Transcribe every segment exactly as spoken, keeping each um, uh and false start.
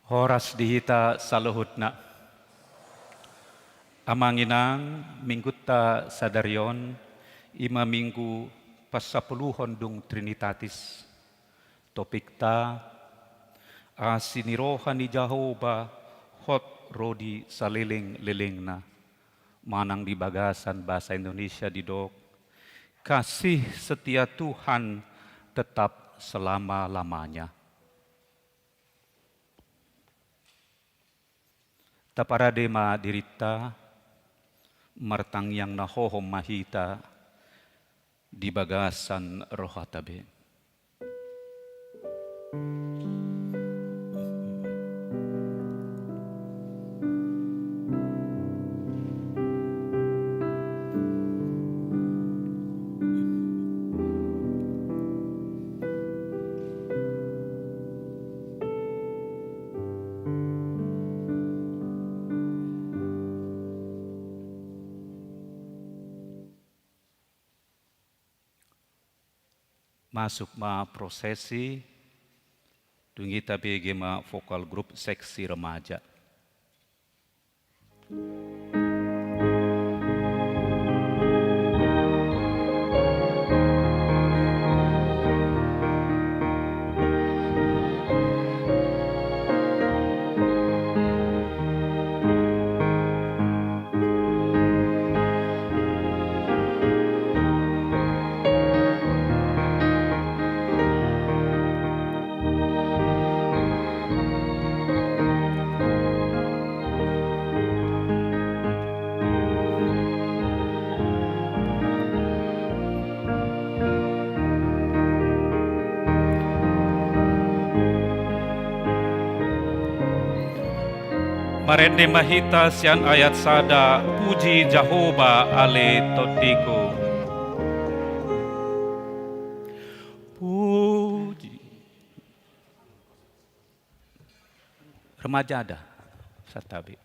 Horas di hita saluhutna. Amang inang, minggunta sadari on, i ma minggu pasapuluhon dung Trinitatis. Topikta, asi ni roha ni Jahowa hot ro di salelenglelengna. Manang di bagasan bahasa Indonesia didok, kasih setia Tuhan tetap selama-lamanya. Taparade ma dirinta, martangiang na hohom ma hita di bagasan rohata be. Masuk ma prosesi, dung i tabege ma vokal grup seksi remaja. Marende ma hita sian ayat sada, puji Jahowa ale tondiku. Puji. Remaja da, santabi.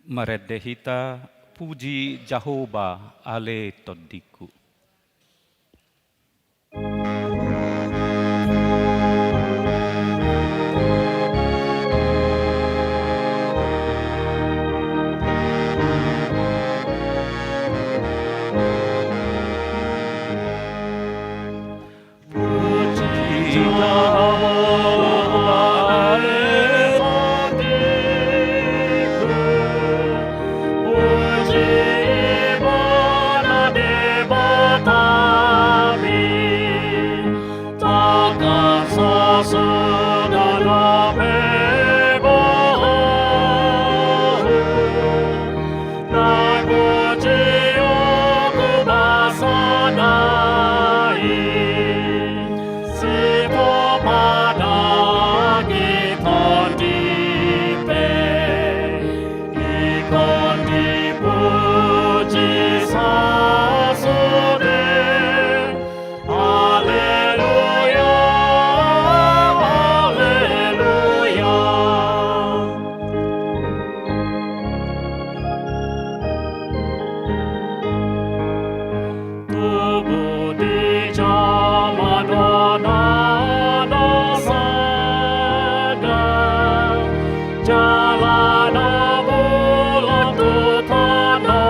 Marende hita, puji Jahowa, ale tondingku. Aleluya, aleluya. Tubu di jama dona do sada, jala na bulat tu tano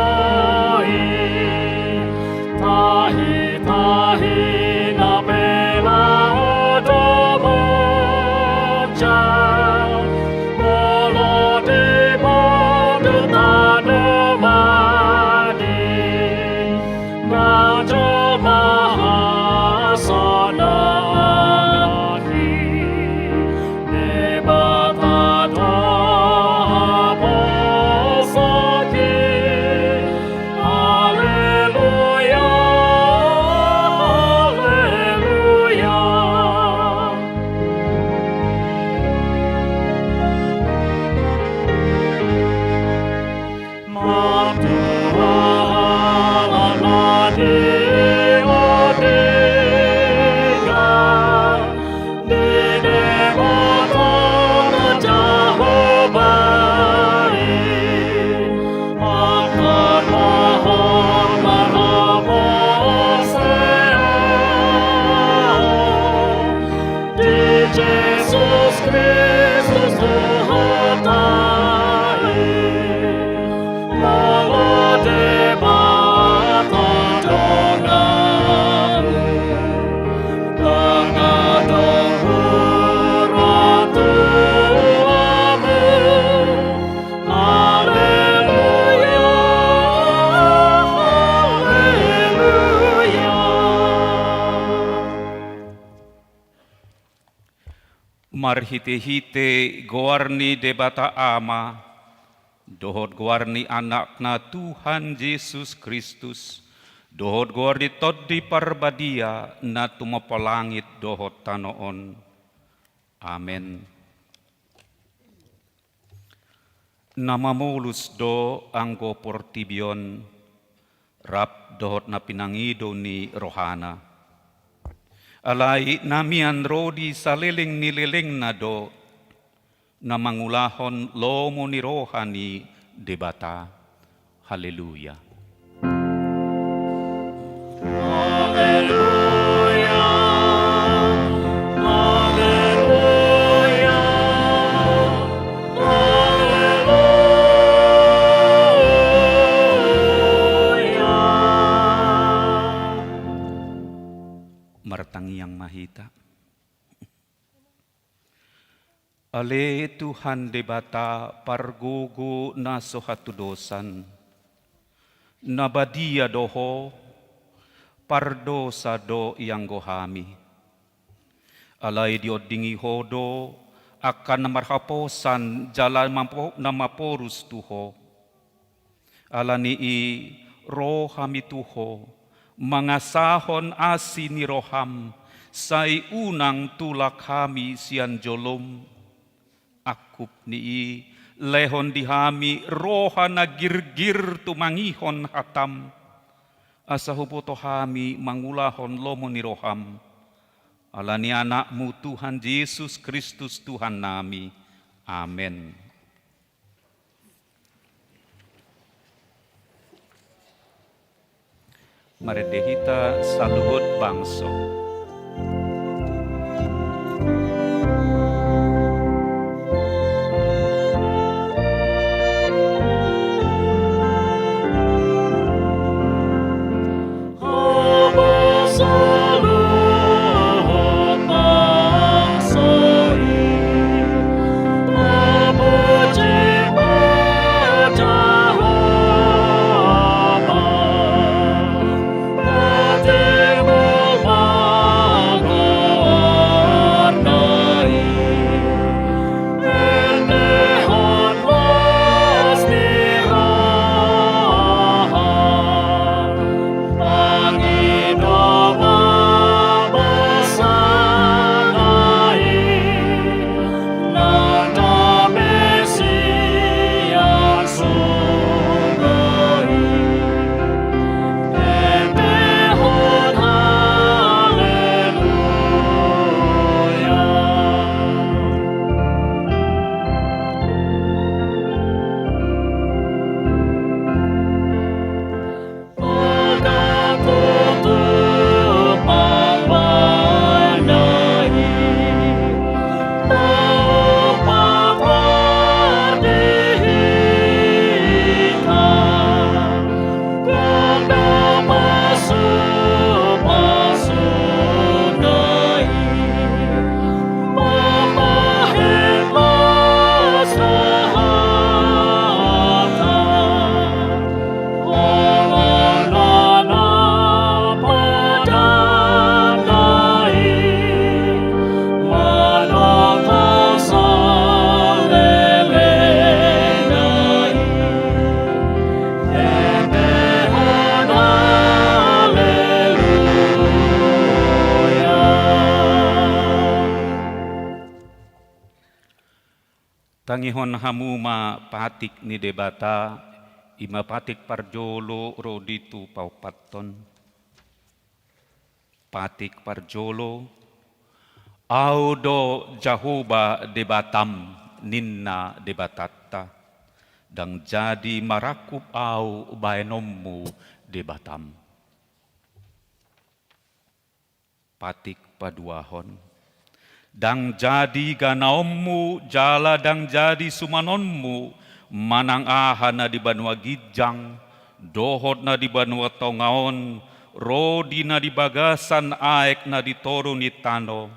i. Tahi-tahi na pe laho do monjak, molo di bandu tano madi, na jolma hasonang i. Debata do haposoki. Aleluya, aleluya. Martua halak na di ondingan di Debata Jahowa i, angka na marhaporseaon di Jesus Kristus Tuhanta i. Molo Debata donganmu, dang adong hurang tu hamu. Aleluya, aleluya. Marhite-hite goar ni Debata Ama, dohot goar ni Anakna Tuhan Jesus Kristus, dohot goar ni Tondi Parbadia na tumompa langit dohot tano on. Amen. Na mamolus do anggo portibi on, rap dohot na pinangido ni rohana. Alai na mian ro di saleleng ni lelengna do, na mangulahon lomo ni roha ni Debata. Haleluya. Haleluya, haleluya, haleluya. Martangiang ma hita. Ale Tuhan Debata pargogo na so hatudosan, na badia do Ho, pardosa do ianggo hami. Alai diondingi Ho do angka na marhaposan jala mampo-, na maporus tu Ho. Alani i ro hami tu Ho, mangasahon asi ni roham, sai unang tulak hami sian jolom. Angkup ni i, lehon di hami roha na girgir tumangihon hatam, asa huboto hami mangulahon lomo ni roham. Alani Anakmu Tuhan Jesus Kristus Tuhannami. Amen. Marende hita saluhut bangso. Tangihon hamu ma patik ni Debata, i ma patik parjolo ro di tu paopathon. Patik parjolo. Ahu do Jahowa Debatam, ninna Debatanta, ndang jadi marangkup ahu bahenonmu Debatam. Patik paduahon. Ndang jadi ganaonmu jala ndang jadi sumanonmu manang aha na di banua ginjang dohot na di banua tonga on, ro di na di bagasan aek na di toru ni tano,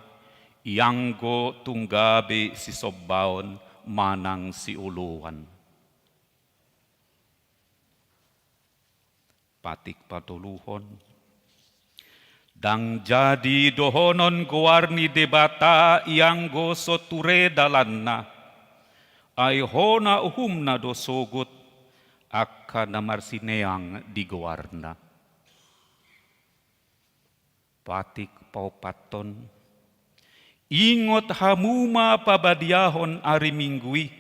ianggo tung gabe sisombaon manang sioloan. Patik patoluhon. Ndang jadi dohonon goar ni Debata ianggo so ture dalanna, ai hona uhumna do sogot angka na marsineang di goarna. Patik paopathon. Ingot hamu ma pabadiahon ari Minggu i.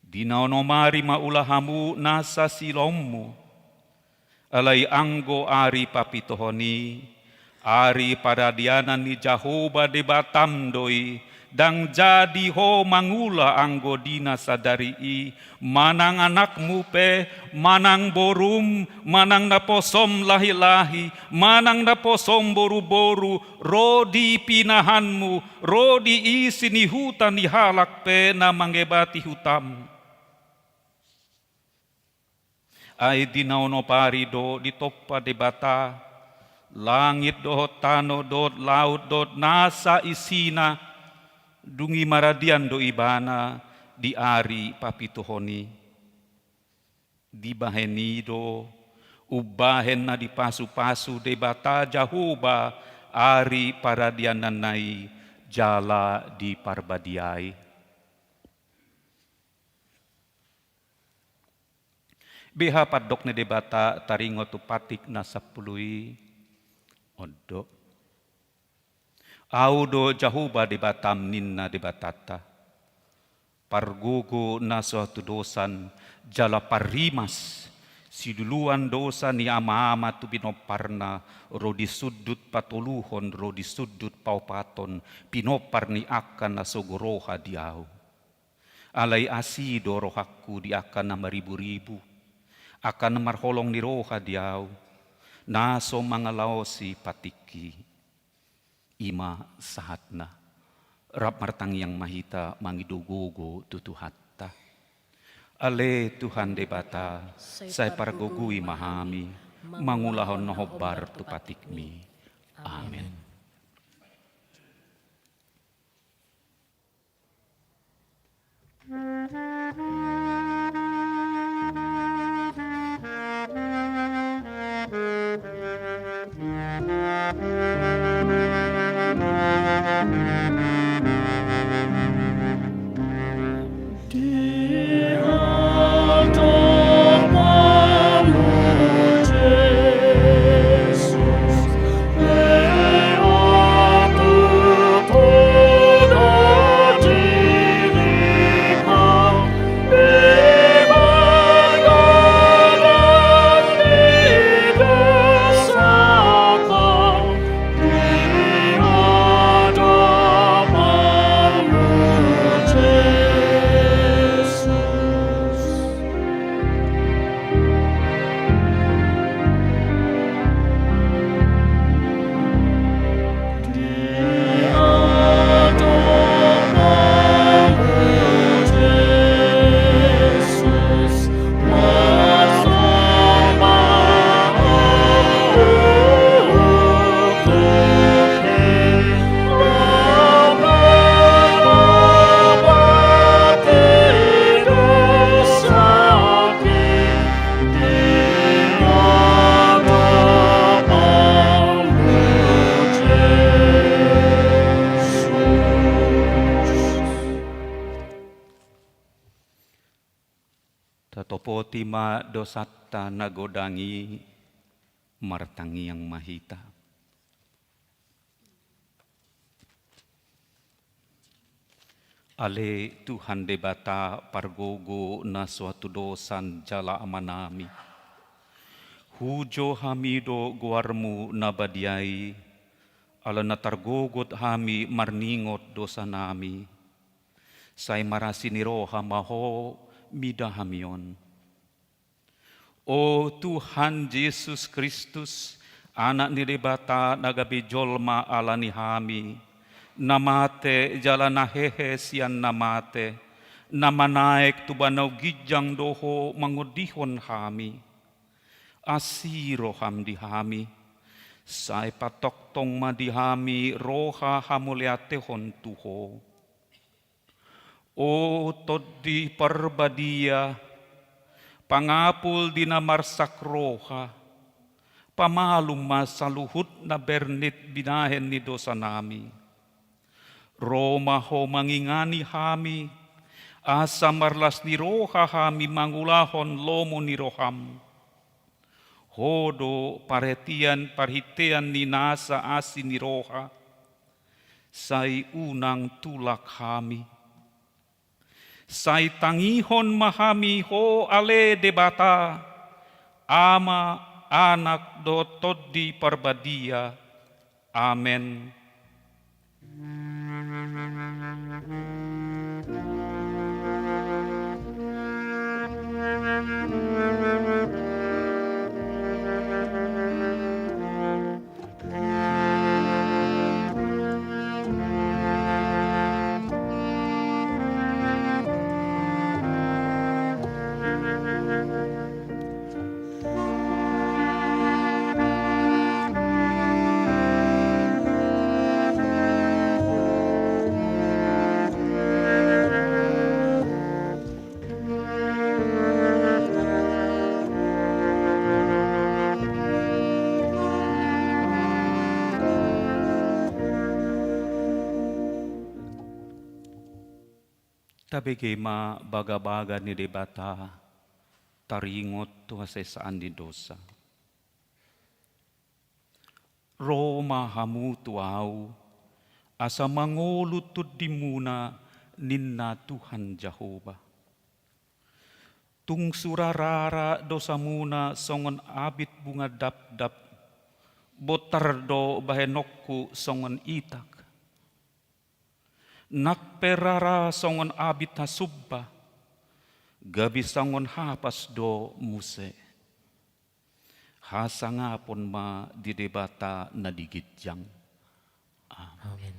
Di na onom ari ma ula hamu nasa siulaonmu. Alai anggo ari papituhon i, ari paradianan ni Jahowa Debatam do i, ndang jadi ho mangula anggo di na sadari i, manang anakmu pe, manang borum, manang naposom lahilahi, manang naposom boruboru, ro di pinahanmu, ro di isi ni huta ni halak pe na mangebati hutam. Ai di na onom ari do ditompa Debata langit dohot tano dohot laut dohot nasa isina, dung i maradian do Ibana di ari papituhon i. Dibahen i do umbahen na dipasupasu Debata Jahowa ari paradiananna i jala diparbadiai. Beha pandok ni Debata taringot tu patik na sampulu i? On do. Ahu do Jahowa Debatam, ninna Debatanta, pargogo na so hatudosan jala parrimas, siluluan dosa ni amaama tu pinomparna, ro di sundut patoluhon ro di sundut paopathon, pinompar ni angka na sogo roha di ahu. Alai asi do rohangku di angka na mariburibu, angka na marholong ni roha di ahu. Na so mangalaosi patikki, i ma sahatna. Rap martangiang ma hita mangido gogo tu Tuhanta. Ale Tuhan Debata, sai pargogoi ma hami mangulahon na hombar tu patikmi. Amen. Tatopoti ma dosanta na godang i, martangiang ma hita. Ale Tuhan Debata pargogo na so hatudosan jala Amanami, hujo hami do goarmu na badia i, ala na targogot hami marningot dosanami. Sai marasi ni roha ma Ho mida hami on. O Tuhan Jesus Kristus, Anak ni Debata na gabe jolma ala ni hami, na mate jala na hehe sian na mate, na manaek tu banua ginjang do Ho mangondihon hami. Asi roham di hami, sai patongtong ma di hami roha hamauliatehon tu Ho. O Tondi Parbadia, pangapul di na marsak roha, pamalum ma saluhut na bernit binahen ni dosanami. Ro ma Ho mangingani hami, asa marlas ni roha hami mangulahon lomo ni roham. Ho do parhitean, parhitean ni nasa asi ni roha, sai unang tulak hami. Sai tangihon ma hami Ho ale Debata, Ama, Anak dohot Tondi Parbadia. Amen. Tabege ma bagabaga ni Debata, taringot tu hasesaan ni dosa. Ro ma hamu tu Ahu, asa mangolu tondimuna, ninna Tuhan Jahowa. Tung sura rara dosamuna songon abit bunga dapdap, bontar do bahenonku songon itak. Nang pe rara songon abit hasumba, gabe songon hapas do muse. hasangapon ma di Debata na di ginjang. Amen. Amen.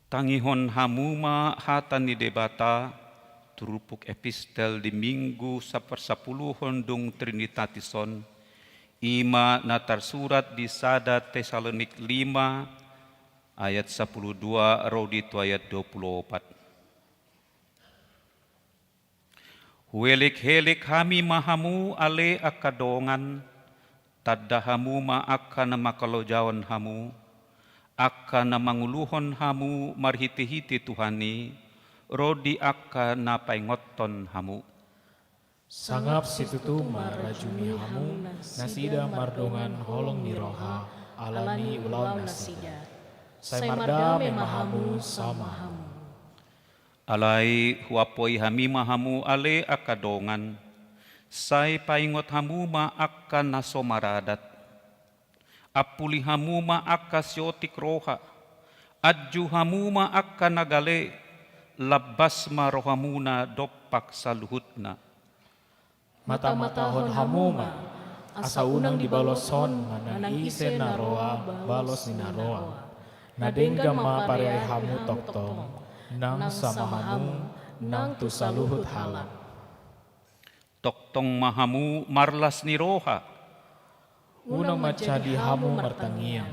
Tangihon hamu ma hata ni Debata, turpuk epistel di Minggu saparsapuluhon dung Trinitatis on, i ma na tarsurat di sada Tesalonik lima ayat sapuluh dua ro di tu ayat dua puluh opat. Huelek-helek hami ma hamu ale angka dongan, tanda hamu ma angka na mangkalojaon hamu, angka na manguluhon hamu marhite-hite Tuhan i, ro di angka na paingothon hamu. Sangap situtu ma rajumi hamu nasida mardongan holong ni roha ala ni ulaon nasida. Sai mardame ma hamu sauma hamu. Alai huampoi hami ma hamu ale angka dongan, sai paingot hamu ma angka na so maradat. Ampuli hamu ma angka siotik roha, anju hamu ma angka na gale, lambas ma rohamuna dompak saluhutna. Mata-matahon hamu ma, asa unang dibaloshon manang ise na roa balos ni na roa. Na denggan ma pareai hamu tongtong, nang sama hamu, nang tu saluhut halak. Tongtong ma hamu marlas ni roha. Unang manjadi hamu martangiang.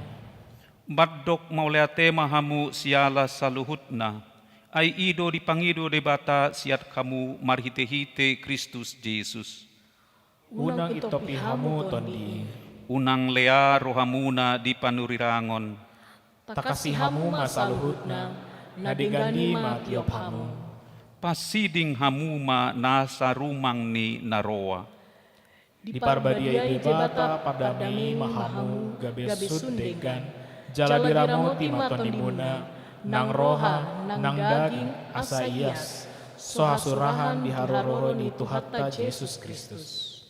Mandok mauliate ma hamu siala saluhutna, ai i do dipangido Debata sian hamu marhite-hite Kristus Jesus. Unang intopi hamu tondi i. Unang lea rohamuna di panurirangon. Tangkasi hamu ma saluhutna, na denggan i ma tiop hamu. Pasiding hamu ma nasa rumang ni na roa. Diparbadiai Debata pardame i ma hamu gabe sun denggan, jala diramoti ma tondimuna, nang roha, nang daging, asa ias, so hasurahan di haroroan ni Tuhanta Jesus Kristus.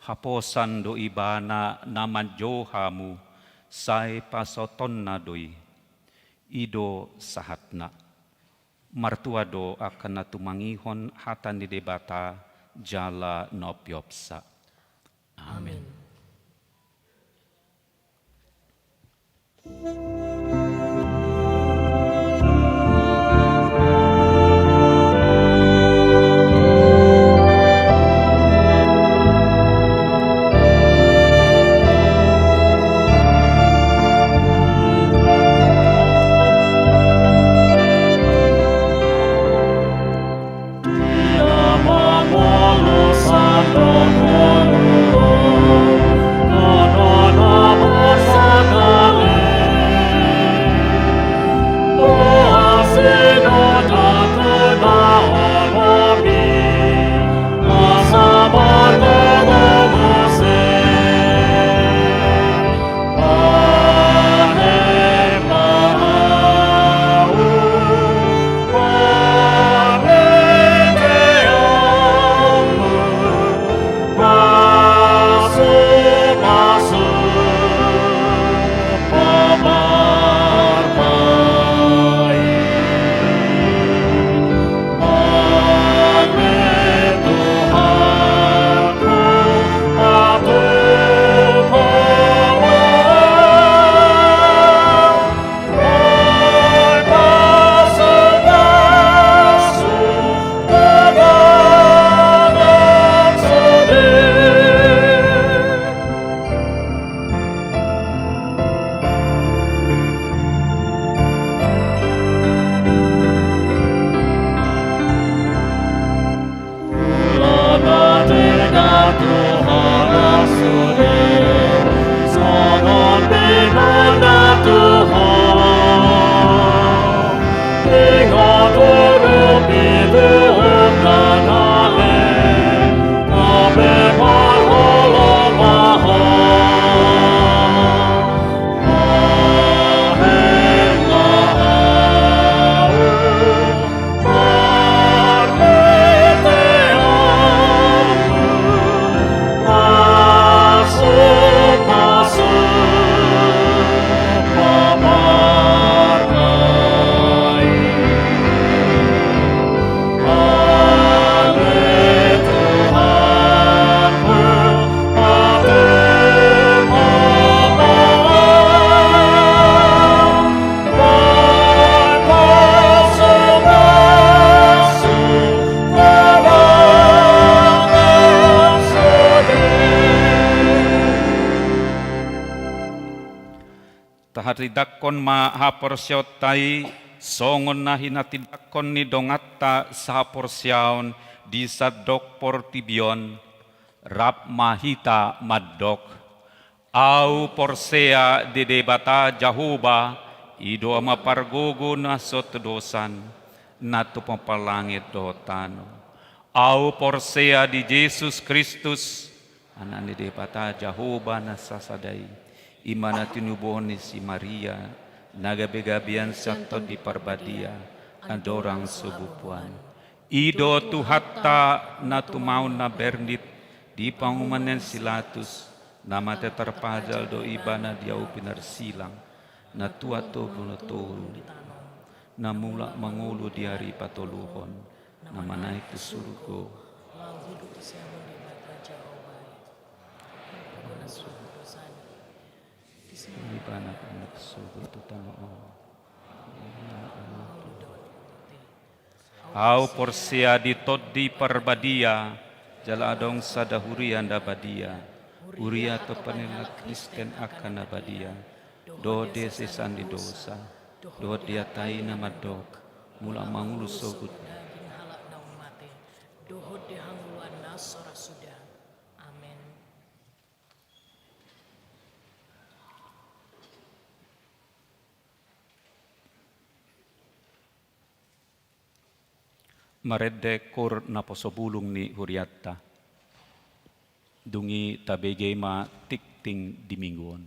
Haposan do Ibana na manjou hamu, sai pasautonna do i. I do sahatna. Martua do angka na tumangihon hata ni Debata jala na umpeopsa. Amen. Tindanghon ma haporseaonta i songon na hinatindanghon ni donganta sahaporseaon di sandok portibi on. Rap ma hita mandok: Ahu porsea di Debata Jahowa, i do Ama pargogo na so tudosan, na tumompa langit dohot tano. Ahu porsea di Jesus Kristus, Anak ni Debata Jahowa na sasada i, i ma na tinubuhon ni si Maria, na gabe gabean sian Tondi Parbadia, andorang so bubuan. I do Tuhanta na tumaon na bernit di panguhuman ni si Pilatus, na mate tarpajal do Ibana di ahu pinarsilang, na tuat do bonotoru, na mulak mangolu di ari patoluhon, na manaek tu surgo. Laho hudupi siamun Debata Jahowa i. Ibana pinarsurgo tu tano on. Ahu porsea di Tondi Parbadia, jala adong sada huria na badia, huria tu panelak Kristen angka na badia, dohot di hasesaan ni dosa, dohot di hata i na mandok: Mulak mangolu sogot daging halak naung mate, dohot di hangoluan na so ra suda. Amen. Marende koor naposo bulung ni hurianta. Dung i tabege ma tingting di Minggu on.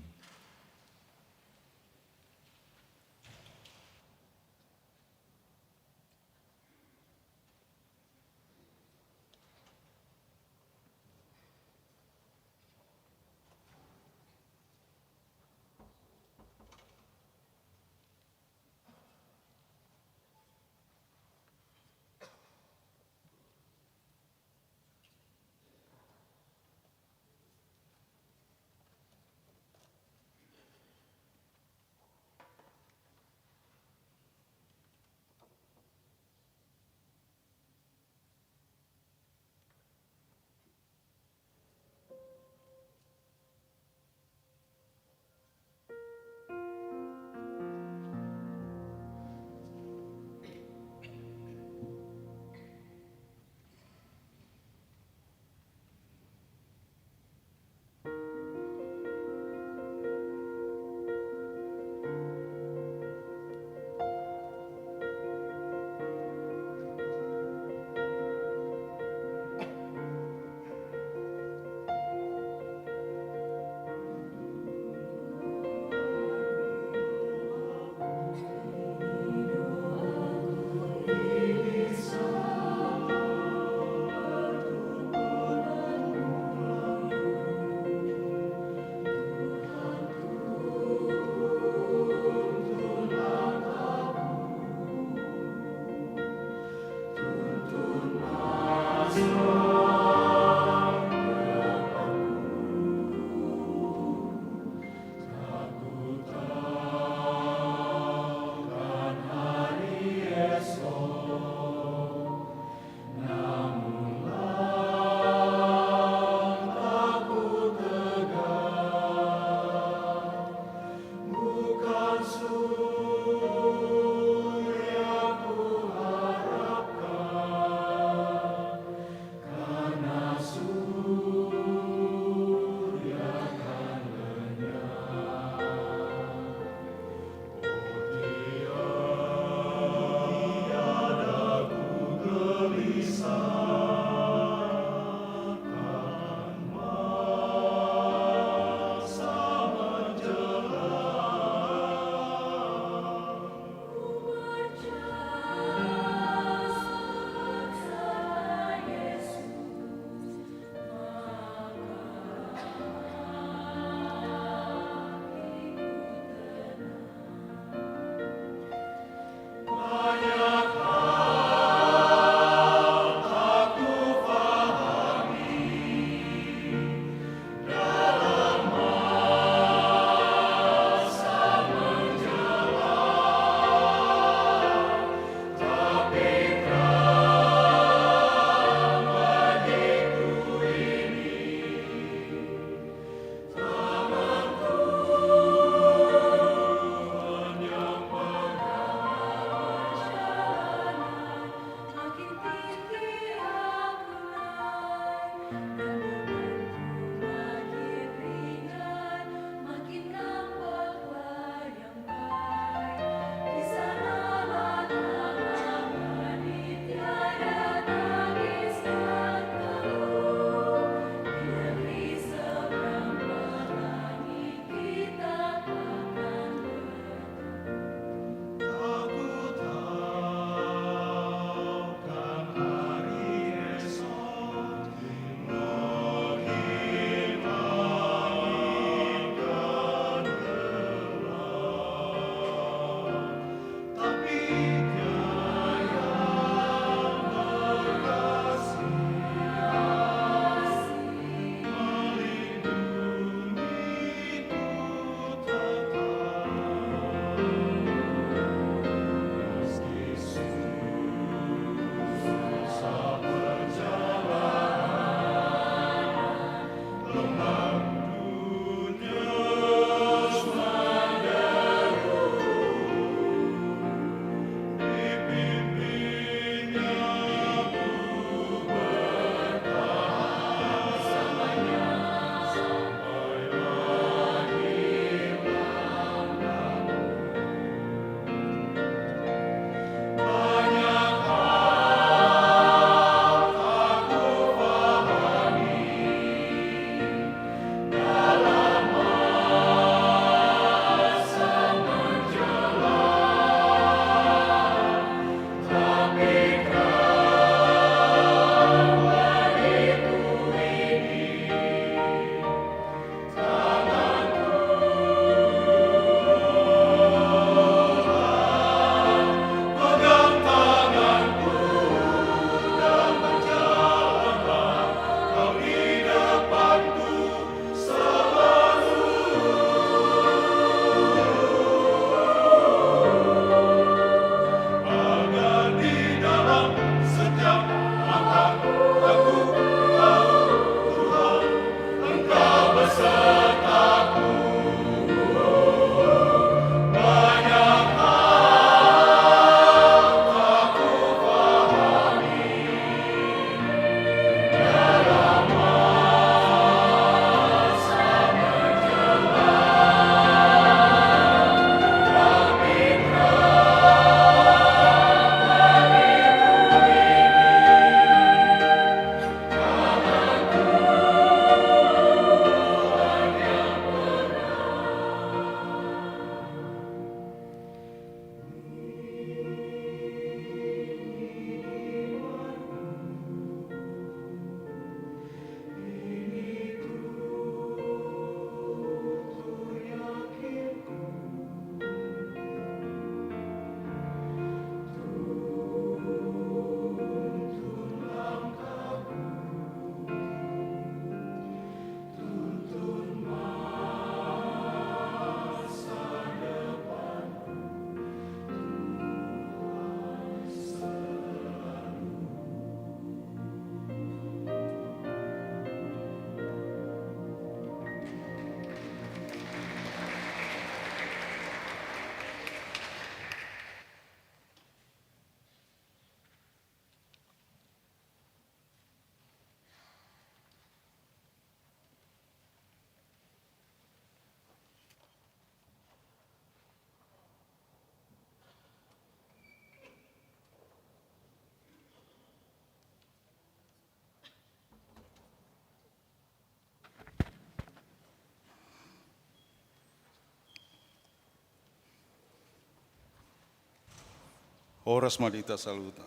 Horas ma di hita saluhutna.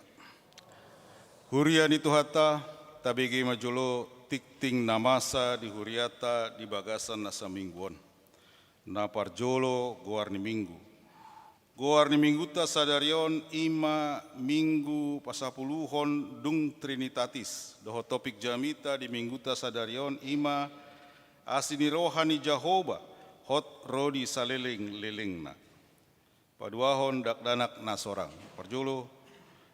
Huria ni Tuhanta, tabege ma jolo tingting na masa di hurianta di bagasan na saminggu on. Na parjolo, goar ni Minggu. Goar ni Minggunta sadari on i ma Minggu pasapuluhon dung Trinitatis, dohot topik jamita di Minggunta sadari on i ma asi ni roha ni Jahowa hot ro di salelenglelengna. Paduahon dakdanak na sorang. Parjolo,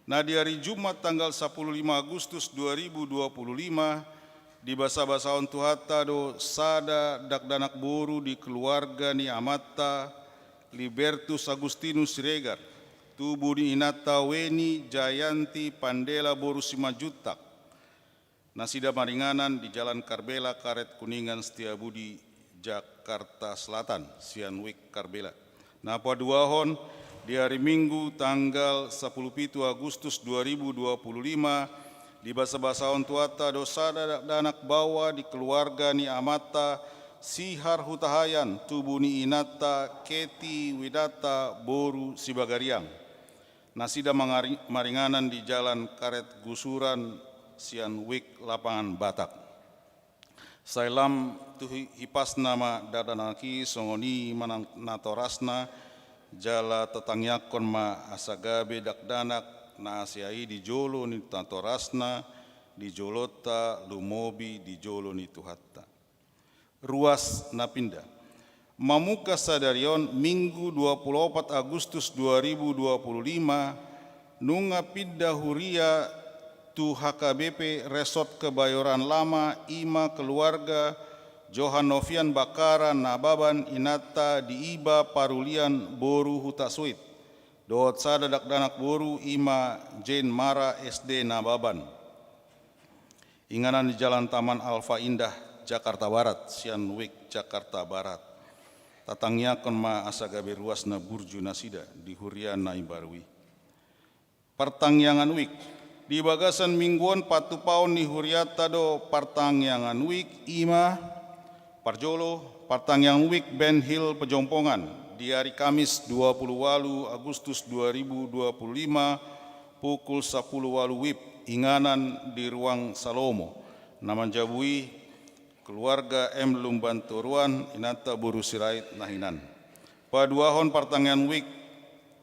na di ari Jumat tanggal sapuluh lima Agustus dua ribu dua puluh lima, dibasabasahon Tuhanta do sada dakdanak boru di keluarga ni amanta Libertus Agustinus Siregar, tubu ni inanta Weni Jayanti Pandela boru Simanjuntak. Nasida maringanan di Jalan Karbela, Karet Kuningan, Setiabudi, Jakarta Selatan, sian WIK Karbela. Na paduahon, di ari Minggu tanggal sapuluh pitu Agustus dua ribu dua puluh lima, dibasabasahon Tuhanta do sada dakdanak baoa di keluarga ni amanta Siharhutahayan, tubu ni inanta Keti Winata boru Sibagariang. Nasida mangari-, maringanan di Jalan Karet Gusuran, sian WIK Lapangan Batak. Sai lam tu hi-, hipasna ma dakdanak i, songon i ma nang natorasna, jala tatangiangkon ma asa gabe dakdanak na hasea i di jolo ni natorasna, di jolonta, lumobi di jolo ni Tuhanta. Ruas na pinda. Mamungka sadari on, Minggu dua puluh opat Agustus dua ribu dua puluh lima, nunga pinda huria tu H K B P Resort Kebayoran Lama, i ma keluarga Johan Novian Bakara Nababan, inanta di Iba Parulian boru Hutasoit, dohot sada dakdanak boru, i ma Jane Mara S D Nababan. Inganan di Jalan Taman Alfa Indah, Jakarta Barat, sian WIK Jakarta Barat. Tatangiangkon ma asa gabe ruas na burju nasida di huria na imbaru i. Partangiangan WIK. Di bagasan minggu on patupaon ni hurianta do partangiangan WIK, i ma: parjolo, partangiangan WIK Ben Hill Pejompongan, di ari Kamis dua puluh ualu Agustus dua ribu dua puluh lima, pukul sapuluh ualu WIB, inganan di Ruang Salomo. Na manjabu i keluarga M Lumban Toruan, inanta boru Sirait na hinan. Paduahon partangiangan WIK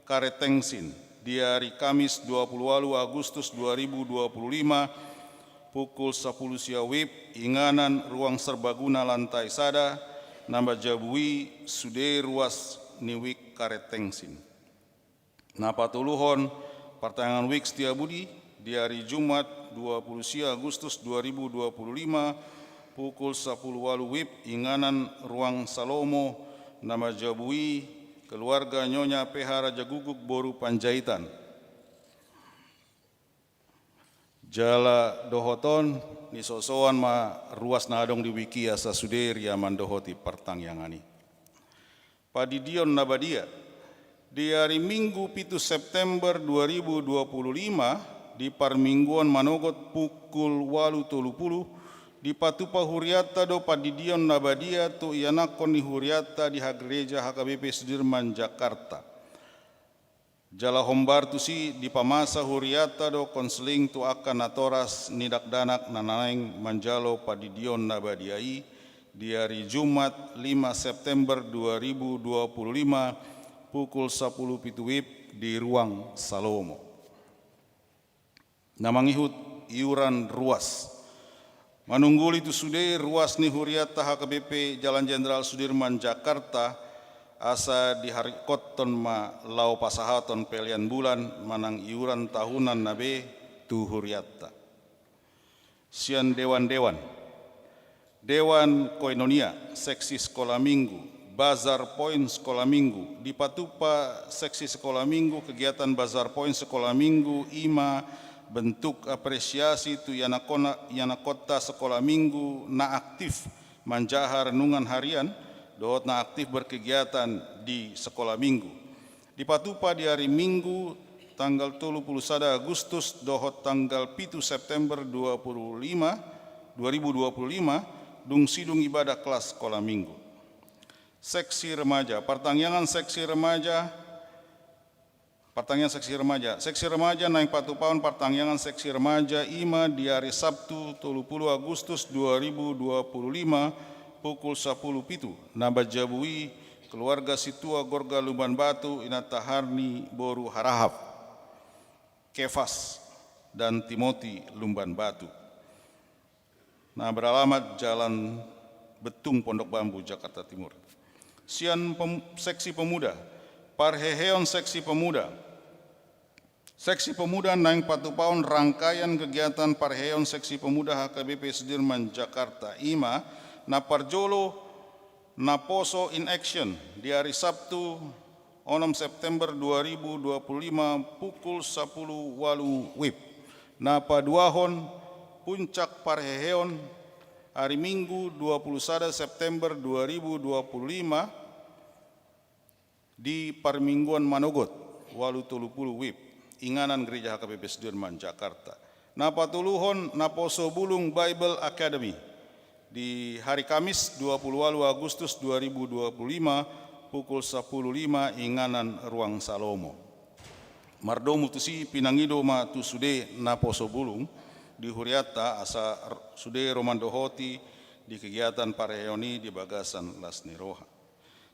Karetengsin, di ari Kamis dua puluh ualu Agustus dua ribu dua puluh lima, pukul sapuluh sia WIB, inganan Ruang Serbaguna lantai sada. Na manjabu i sude ruas ni WIK Karetengsin. Na patoluhon, partangiangan WIK Setiabudi, di ari Jumat dua puluh sia Agustus dua ribu dua puluh lima, pukul sapuluh ualu WIB, inganan Ruang Salomo. Na manjabu i keluarga Nyonya P H Rajaguguk boru Panjaitan. Jala dohot on, nisosoan ma ruas na adong di WIK i asa sude huria mandohoti partangiangan i. Pandidion na badia. Di ari Minggu pitu September dua ribu dua puluh lima, di parmingguan manogot pukul ualu tolu puluh, dipatupa hurianta do pandidion na badia tu ianakhon ni hurianta di ha-, Gereja H K B P Sudirman Jakarta. Jala hombar tusi dipamasa hurianta do konseling tu angka natoras ni dakdanak na naeng manjalo pandidion na badia i di ari Jumat lima September dua ribu dua puluh lima, pukul sapuluh pitu WIB di Ruang Salomo. Na mangihut, iuran ruas. Manungguli tu sude ruas ni hurianta H K B P Jalan Jenderal Sudirman Jakarta, asa diharikothon ma laho pasahaton pelean bulan manang iuran tahunan na be tu hurianta. Sian dewan-dewan. Dewan Koinonia, Seksi Sekolah Minggu, Bazar Point Sekolah Minggu. Dipatupa Seksi Sekolah Minggu kegiatan Bazar Point Sekolah Minggu, i ma bentuk apresiasi tu ianakhon-, ianakhonta sekolah minggu na aktif manjaha renungan harian dohot na aktif berkegiatan di sekolah minggu. Dipatupa di ari Minggu tanggal tolu puluh sada Agustus dohot tanggal pitu September dua puluh lima, dua ribu dua puluh lima, dung sidung ibadah kelas sekolah minggu. Seksi remaja, partangiangan seksi remaja, partangiangan seksi remaja. Seksi remaja naeng patupaon partangiangan seksi remaja i ma di ari Sabtu tolu puluh Agustus dua ribu dua puluh lima, pukul sapuluh pitu. Na manjabu i keluarga Situa Gorga Lumban Batu, inanta Harni boru Harahap, Kefas dan Timoti Lumban Batu. Na beralamat Jalan Betung, Pondok Bambu, Jakarta Timur. Sian pem-, seksi pemuda, parheheon seksi pemuda. Seksi pemuda naeng patupaon rangkaian kegiatan parheheon seksi pemuda H K B P Sudirman Jakarta, i ma na parjolo Naposo in Action di ari Sabtu onom September dua ribu dua puluh lima pukul sapuluh ualu WIB. Na paduahon Puncak parheheon, hari Minggu, dua puluh sada September dua ribu dua puluh lima, di parmingguan manogot, ualu tolu pulu WIB, inganan Gereja H K B P Sudirman, Jakarta. Na patoluhon, Naposo Bulung Bible Academy, di hari Kamis, dua puluh ualu Agustus dua ribu dua puluh lima, pukul sapuluh lima, inganan Ruang Salomo. Mardomu tusi, pinangido ma tu sude naposo bulung di hurianta, asa r-, sude ro mandohoti di kegiatan parheheon i di bagasan las ni roha.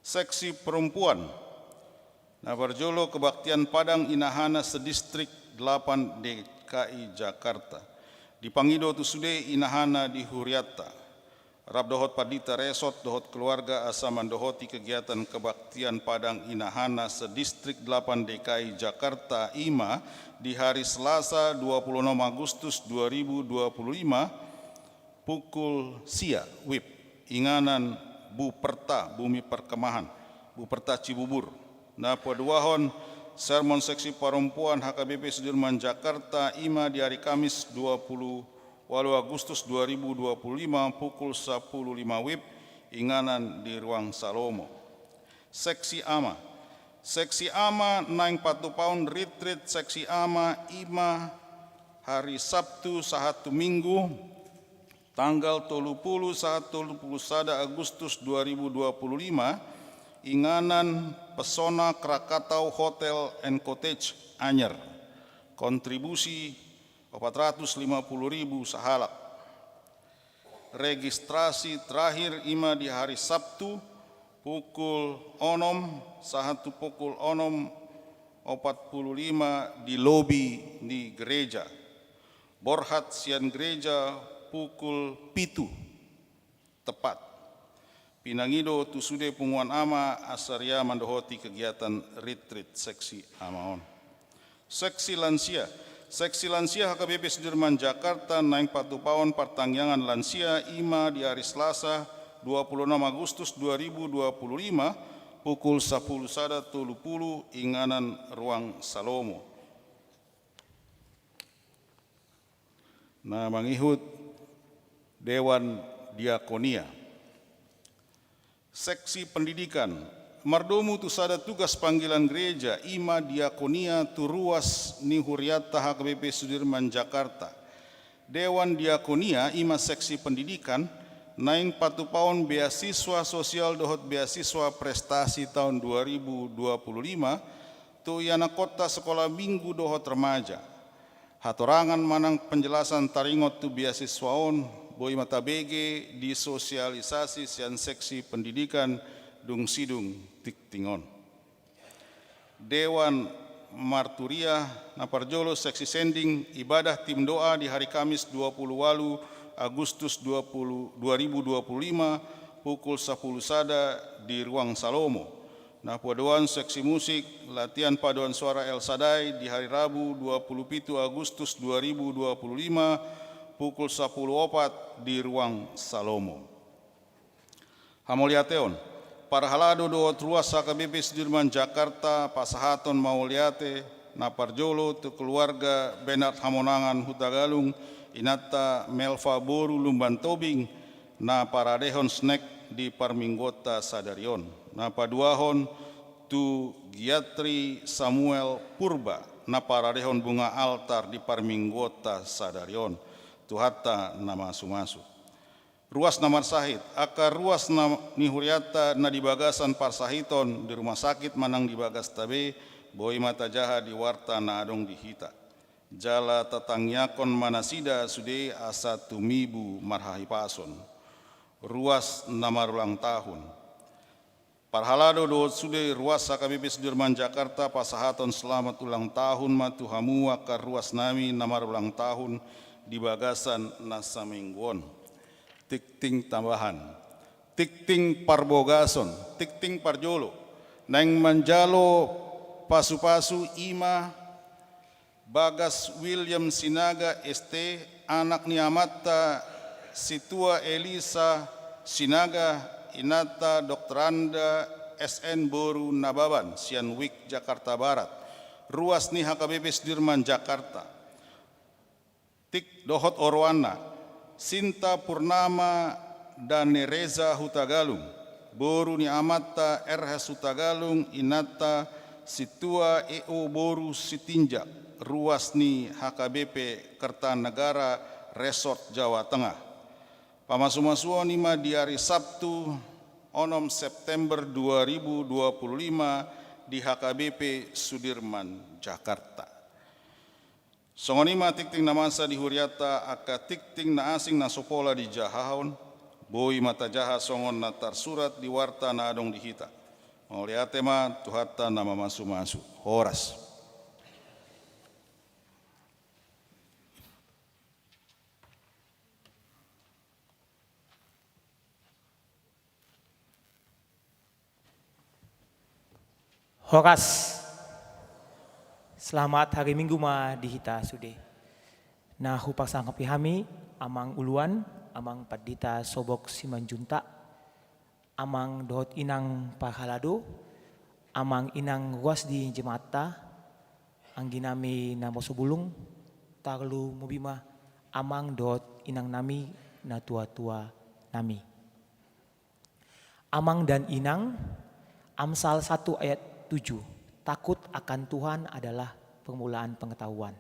Seksi perempuan, na parjolo kebaktian Padang inahana sedistrik delapan D K I Jakarta. Dipangido tu sude inahana di hurianta, rap dohot pandita resort dohot keluarga, asa mandohoti kegiatan kebaktian Padang inahana sedistrik delapan D K I Jakarta, i ma di hari Selasa, dua puluh enam Agustus dua ribu dua puluh lima, pukul sia WIB, inganan Buperta, Bumi Perkemahan, Buperta Cibubur. Na paduahon, sermon seksi perempuan H K B P Sudirman, Jakarta, i ma di hari Kamis, dua puluh ualu Agustus dua ribu dua puluh lima, pukul sapuluh lima WIB, inganan di Ruang Salomo. Seksi ama. Seksi ama naeng patupaon ritrit seksi ama, i ma hari Sabtu sahat tu Minggu, tanggal tolu pulu sahat tolu pulu sada Agustus dua ribu dua puluh lima, inganan Pesona Krakatau Hotel and Cottage Anyer. Kontribusi opat ratus lima puluh ribu sahalak. Registrasi terakhir i ma di hari Sabtu, pukul onom sahat tu pukul onom opat pulu lima di lobi ni gereja. Borhat sian gereja pukul pitu tepat. Pinangido tu sude punguan ama asa ro mandohoti kegiatan ritrit seksi ama on. Seksi lansia. Seksi lansia H K B P Sudirman, Jakarta, naeng patupaon partangiangan lansia, i ma di hari Selasa, dua puluh enam Agustus dua ribu dua puluh lima, pukul sapuluh sada tolu pulu, inganan Ruang Salomo. Na mangihut Dewan Diakonia. Seksi pendidikan. Mardomu tu sada tugas panggilan gereja, i ma diakonia tu ruas ni hurianta H K B P Sudirman, Jakarta. Dewan Diakonia, i ma seksi pendidikan, naeng patupaon beasiswa sosial dohot beasiswa prestasi taon dua ribu dua puluh lima tu ianakhonta sekolah minggu dohot remaja. Hatorangan manang penjelasan taringot tu beasiswa on boi ma tabege di sosialisasi sian seksi pendidikan dung sidung tingting on. Dewan Marturia. Na parjolo, seksi sending, ibadah tim doa di hari Kamis dua puluh ualu Agustus dua puluh, dua ribu dua puluh lima, pukul sapuluh sada di Ruang Salomo. Na paduahon, seksi musik, latihan paduan suara El Sadai di hari Rabu dua puluh pitu Agustus dua ribu dua puluh lima, pukul sapuluh opat di Ruang Salomo. Hamauliateon. Parhalado dohot ruas H K B P Sudirman, Jakarta, pasahaton mauliate na parjolo tu keluarga Bernard Hamonangan Hutagalung, inanta Melva boru Lumban Tobing, na paradehon snack di parmingguonta sadari on. Na paduahon tu Giatri Samuel Purba, na paradehon bunga altar di parmingguonta sadari on. Tuhanta na masumasu. Ruas na marsahit. Angka ruas na, ni hurianta na di bagasan parsahiton di rumah sakit manang di bagasta be, boi ma tajaha di warta na adong di hita. Jala tatangiangkon ma nasida sude asa tumibu marhahipason. Ruas na marulang tahun. Parhalado dohot sude ruas H K B P Sudirman, Jakarta, pasahaton selamat ulang tahun ma tu hamu angka ruas nami na marulang tahun di bagasan na saminggu on. Tingting tambahan, tingting parbogason, tingting parjolo, naeng manjalo pasupasu i ma Bagas William Sinaga, S T, anak ni amanta Situa Elisa Sinaga, inanta Doktoranda S N boru Nababan, sian Wik, Jakarta Barat, ruas ni H K B P Sudirman, Jakarta. Tik dohot oroanna, Sinta Purnama Danereza Hutagalung, boru ni amanta R H Hutagalung, inanta Sintua E O boru Sitinjak, ruas ni H K B P Kertanegara, Resort Jawa Tengah. Pamasumasuon i ma di ari Sabtu, onom September dua ribu dua puluh lima, di H K B P Sudirman, Jakarta. Songon i ma tingting na masa di hurianta, angka tingting na asing na so pola dijahahon, boi ma tajaha songon na tarsurat di warta na adong di hita. Mauliate ma Tuhanta na mamasumasu. Horas. Horas. Selamat hari Minggu ma di hita sude. Na huparsangkapi hami, Amang Uluan, Amang Pandita Sobok Simanjuntak, Amang dohot Inang Parhalado, Amang Inang ruas ni jemaatta, anggi nami na marso bulung, tarlumobi ma Amang dohot Inang nami na tuatua nami. Amang dan Inang, Amsal satu ayat tujuh, "Takut akan Tuhan adalah permulaan pengetahuan,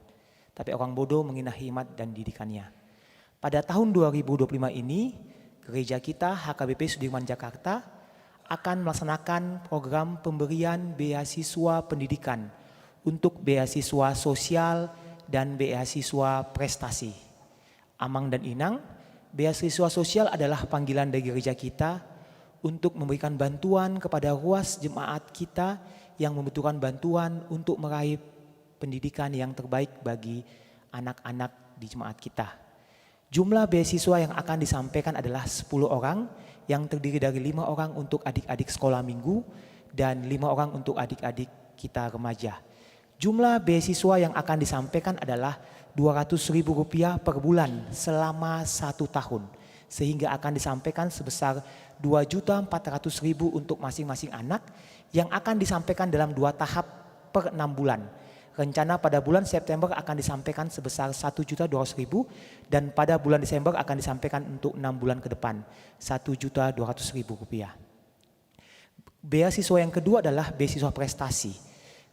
tapi orang bodoh menghina hikmat dan didikannya." Pada tahun dua ribu dua puluh lima ini, gereja kita H K B P Sudirman Jakarta akan melaksanakan program pemberian beasiswa pendidikan untuk beasiswa sosial dan beasiswa prestasi. Amang dan Inang, beasiswa sosial adalah panggilan dari gereja kita untuk memberikan bantuan kepada ruas jemaat kita yang membutuhkan bantuan untuk meraih pendidikan yang terbaik bagi anak-anak di jemaat kita. Jumlah beasiswa yang akan disampaikan adalah sepuluh orang, yang terdiri dari lima orang untuk adik-adik sekolah minggu dan lima orang untuk adik-adik kita remaja. Jumlah beasiswa yang akan disampaikan adalah dua ratus ribu rupiah per bulan selama satu tahun, sehingga akan disampaikan sebesar dua juta empat ratus ribu untuk masing-masing anak, yang akan disampaikan dalam dua tahap per enam bulan. Rencana pada bulan September akan disampaikan sebesar satu juta dua ratus ribu, dan pada bulan Desember akan disampaikan untuk enam bulan ke depan, satu juta dua ratus ribu rupiah. Beasiswa yang kedua adalah beasiswa prestasi.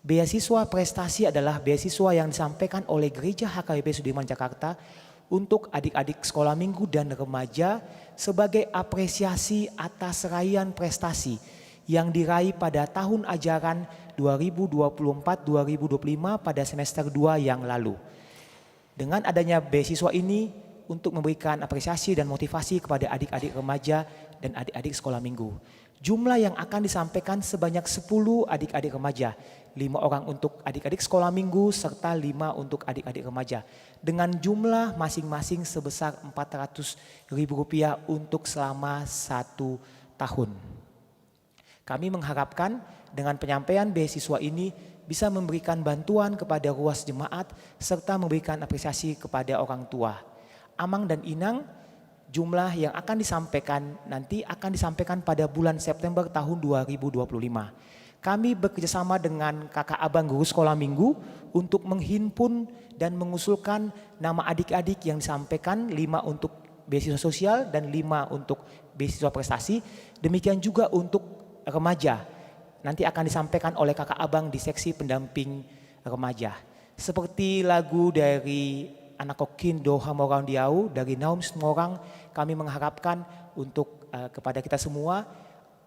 Beasiswa prestasi adalah beasiswa yang disampaikan oleh Gereja H K B P Sudirman Jakarta untuk adik-adik sekolah minggu dan remaja sebagai apresiasi atas raihan prestasi yang diraih pada tahun ajaran dua ribu dua puluh empat dua ribu dua puluh lima pada semester dua yang lalu. Dengan adanya beasiswa ini untuk memberikan apresiasi dan motivasi kepada adik-adik remaja dan adik-adik sekolah minggu. Jumlah yang akan disampaikan sebanyak sepuluh adik-adik remaja, lima orang untuk adik-adik sekolah minggu, serta lima untuk adik-adik remaja, dengan jumlah masing-masing sebesar empat ratus ribu rupiah untuk selama satu tahun. Kami mengharapkan dengan penyampaian beasiswa ini bisa memberikan bantuan kepada ruas jemaat serta memberikan apresiasi kepada orang tua. Amang dan Inang, jumlah yang akan disampaikan nanti akan disampaikan pada bulan September tahun dua ribu dua puluh lima. Kami bekerjasama dengan kakak abang guru sekolah minggu untuk menghimpun dan mengusulkan nama adik-adik yang disampaikan, lima untuk beasiswa sosial dan lima untuk beasiswa prestasi. Demikian juga untuk remaja. Nanti akan disampaikan oleh kakak abang di seksi pendamping remaja. Seperti lagu dari Anak Kokin do Hamoraon di Au dari Naum Situmorang, kami mengharapkan untuk, eh, kepada kita semua,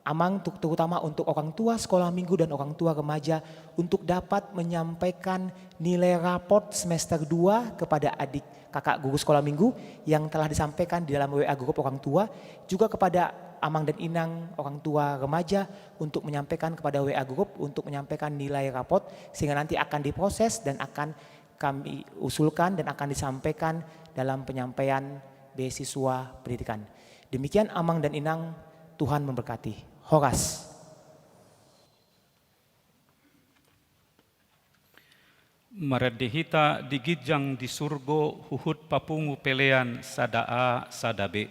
Amang, tu-, terutama untuk orang tua sekolah minggu dan orang tua remaja, untuk dapat menyampaikan nilai rapot semester dua kepada adik kakak guru sekolah minggu yang telah disampaikan di dalam W A grup orang tua, juga kepada Amang dan Inang orang tua remaja untuk menyampaikan kepada W A grup untuk menyampaikan nilai rapot, sehingga nanti akan diproses dan akan kami usulkan dan akan disampaikan dalam penyampaian beasiswa pendidikan. Demikian Amang dan Inang, Tuhan memberkati. Horas. Marende hita di ginjang di surgo huhut papungu pelean sada A sada B.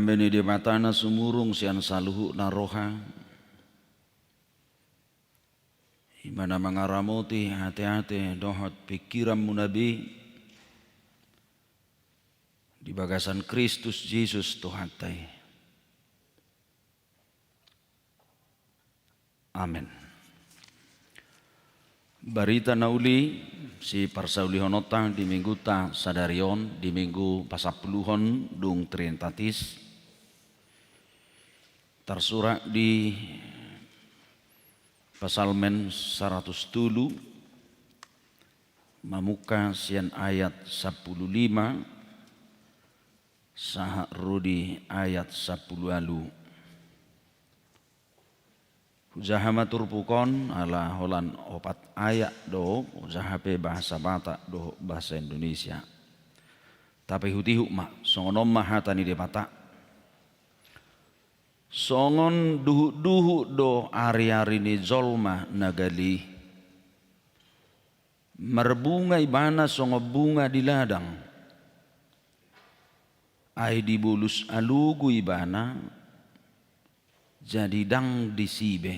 Dame ni Debata na sumurung sian saluhutna roha, i ma na mangaramoti ateate dohot pingkiranmuna be di bagasan Kristus Jesus Tuhanta i. Amen. Barita na uli siparsaulihononta di minggunta sadari on, di minggu pasampuluhon dung Trinitatis, tarsurat di Psalmen saratus tolu, mamungka sian ayat sampulu lima sahat ro di ayat sampulu ualu. Hujaha ma turpuk on, ala holan opat ayat do, hujaha pe bahasa Batak dohot bahasa Indonesia. Tapaihutihut ma, songon on ma hata ni Debata. Songon duhutduhut do ariari ni jolma na gali. Marbunga ibana songon bunga di ladang. Ai dibolus alogo ibana, jadi ndang disi be.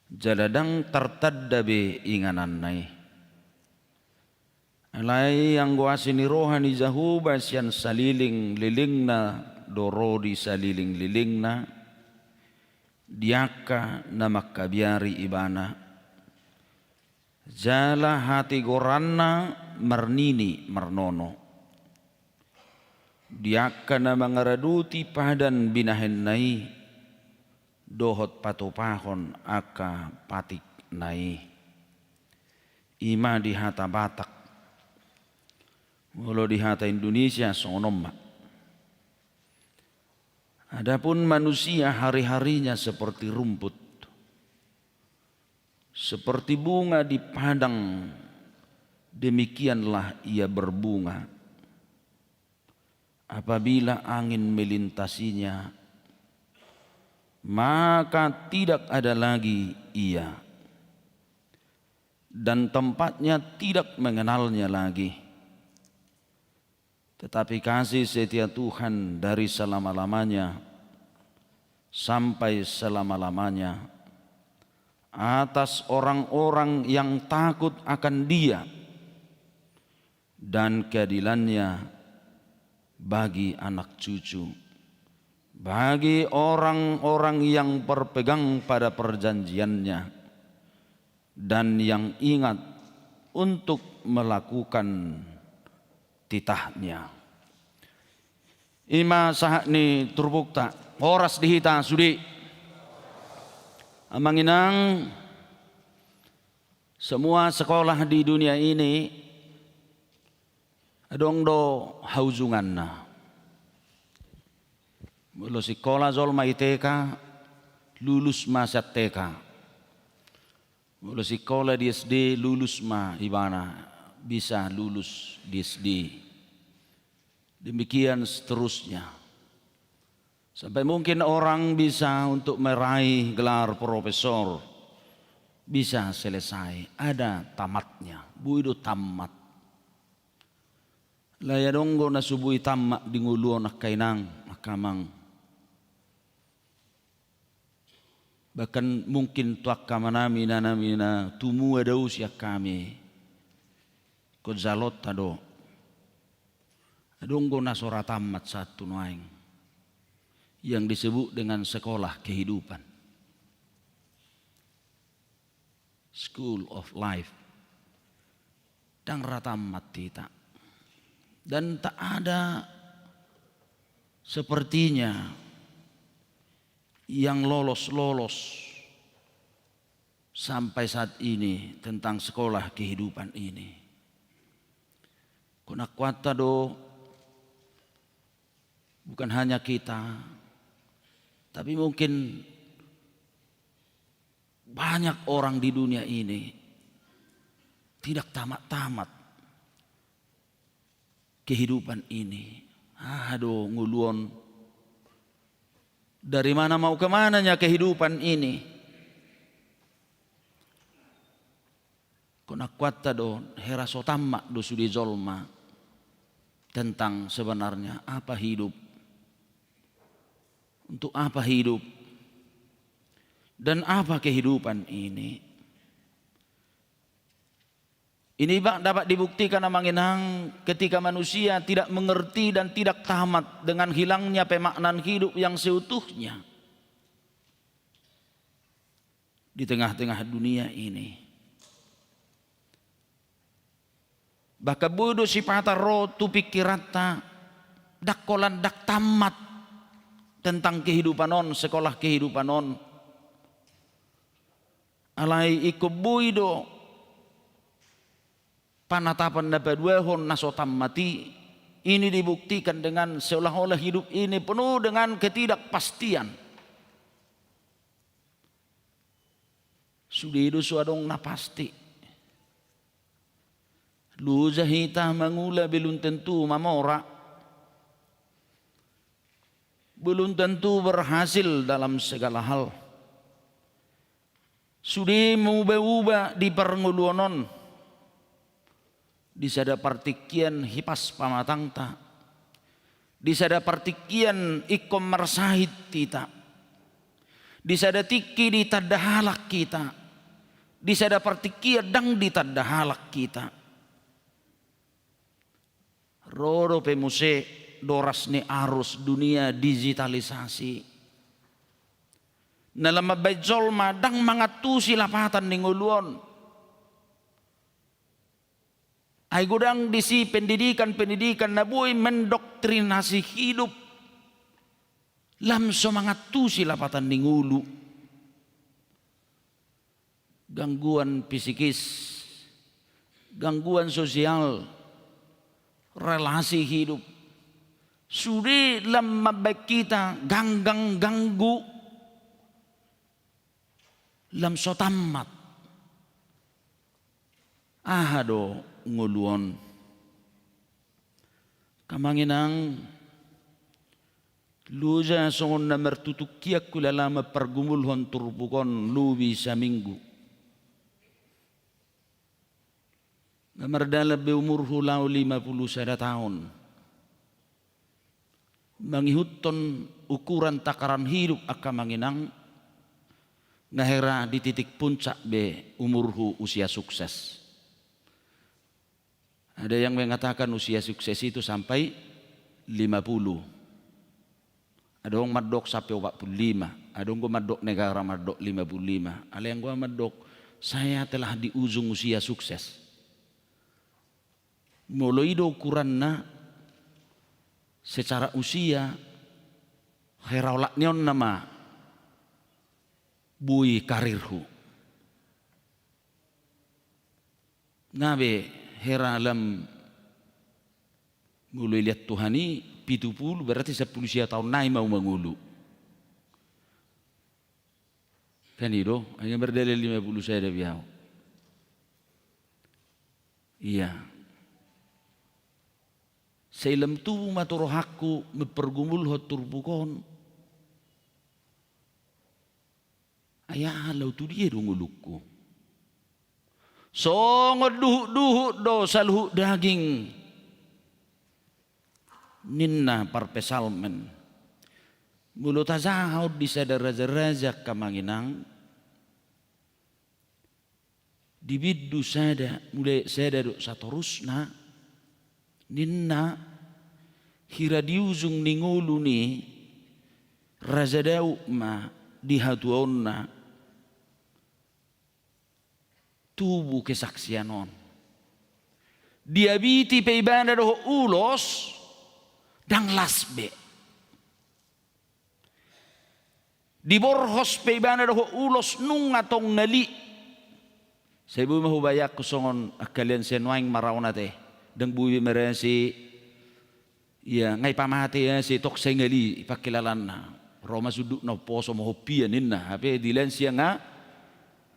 Jala ndang tartanda be ingananna i. Alai anggo asi ni roha ni Jahowa sian salelenglelengna do ro di salelenglelengna, di angka na mangkabiari ibana. Jala hatigoranna marnini marnono. Di angka na mangaradoti padan binahenna i, dohot patupahon angka patikna i. I ma di hata Batak. Molo di hata Indonesia songon on ma. Adapun manusia hari-harinya seperti rumput, seperti bunga di padang, demikianlah ia berbunga. Apabila angin melintasinya, maka tidak ada lagi ia, dan tempatnya tidak mengenalnya lagi. Tetapi kasih setia Tuhan dari selama-lamanya sampai selama-lamanya atas orang-orang yang takut akan Dia, dan keadilannya bagi anak cucu, bagi orang-orang yang berpegang pada perjanjiannya, dan yang ingat untuk melakukan titahnya. I ma sahat ni turpukta. Horas di hita sude. Amang inang, semua sekolah di dunia ini adong do haujunganna. Molo sikola jolma i T K, lulus ma sian T K. Molo sikola di S D, lulus ma ibana, bisa lulus di S D. Demikian seterusnya. Sampai mungkin orang bisa untuk meraih gelar profesor, bisa selesai, ada tamatnya, boi do tamat. Alai adong do na so boi tamat di ngolu on, angka inang, angka amang. Bahkan mungkin tu angka amanami, inanami na tumua dao sian hami, ingkon jaloonta do. Adong do na so ra tamat sahat tu nuaeng, yang disebut dengan sekolah kehidupan. School of life. Ndang ra tamat hita. Dan tak ada sepertinya yang lolos-lolos sampai saat ini tentang sekolah kehidupan ini. Ingkon akuanta do, bukan hanya kita, tapi mungkin banyak orang di dunia ini tidak tamat-tamat kehidupan ini. Aha do ngolu on? Dari mana mau ke mananya kehidupan ini? Ingkon akuanta do, hera so tamat do sude jolma tentang sebenarnya apa hidup. Untuk apa hidup? Dan apa kehidupan ini? Ini dapat dibuktikan, Amang Inang, ketika manusia tidak mengerti dan tidak tamat dengan hilangnya pemaknaan hidup yang seutuhnya di tengah-tengah dunia ini. Bahkan boi do sipata ro tu pingkiranta, ndang holan ndang tamat tentang kehidupan on, sekolah kehidupan on. Alai ingkon boi do panatapan na paduahon na so tamat i. Ini dibuktikan dengan seolah-olah hidup ini penuh dengan ketidakpastian. Sude do so adong na pasti. Loja hita mangula, belum tentu mamora. Belum tentu berhasil dalam segala hal. Sude mauba-uba di parngoluon on. Di sada partingkian hipas pamatangta. Di sada partingkian ingkon marsahit hita. Di sada tingki ditanda halak hita. Di sada partingkian ndang ditanda halak hita. Ro dope muse doras ni arus dunia digitalisasi. Na lam mambaen jolma ndang mangantusi lapatan ni ngolu on. Ai godang disi pendidikan-pendidikan na boi mendoktrinasi hidup lam so mangantusi lapatan ni ngolu. Gangguan psikis, gangguan sosial, relasi hidup. Sude lam mambaen hita ganggang ganggu. Lam so tamat. Aha do ngolu on? Amang Inang, loja songon na martutung hian hulala mampargumulhon turpuk on lobi saminggu. Nga mardalan be umurhu laho lima pulu sada taon. Mangihuthon ukuran takaran hidup angka Amang Inang, nga hera di titik puncak be umurhu usia sukses. Ada yang mengatakan usia sukses itu sampai lima puluh. Adong mandok sampe opat pulu lima, adong do mandok negara mandok lima pulu lima. Alai anggo au mandok, saya telah di ujung usia sukses. Molo i do ukuranna secara usia, hera olat ni on nama boi karirhu. Nga be hera lam Molo dilehon Tuhan i pitu pulu, berarti sampulu sia taon nai ma au mangolu. Kan i do, ai nga mardalan lima pulu sada be au. Ia. Sai lam tubu ma tu rohangku mampargumulhon turpuk on. Ai aha, laho tu dia do ngolungku? Songon duhut-duhut do saluhut daging, ninna parpsalmen. Molo tajaha on di sada raja-raja, angka Amang Inang, di bindu sada, mulai sada dohot satorusna, ninna, hira di ujung ni ngolu ni Raja Daud ma di hatuaonna tubu kesaksian on. Diabiti pe ibana dohot ulos, ndang las be. Diborhos pe ibana dohot ulos, nunga tong ngali. Sai boi ma hubayangkon songon angka lean sian nuaeng ma raon ate. Ndang boi be marasi, ia, nga ipamate asi tong sai ngali pangkilalanna. Ro ma sundut na umposo ma hompian ninna, hape di lean sia nga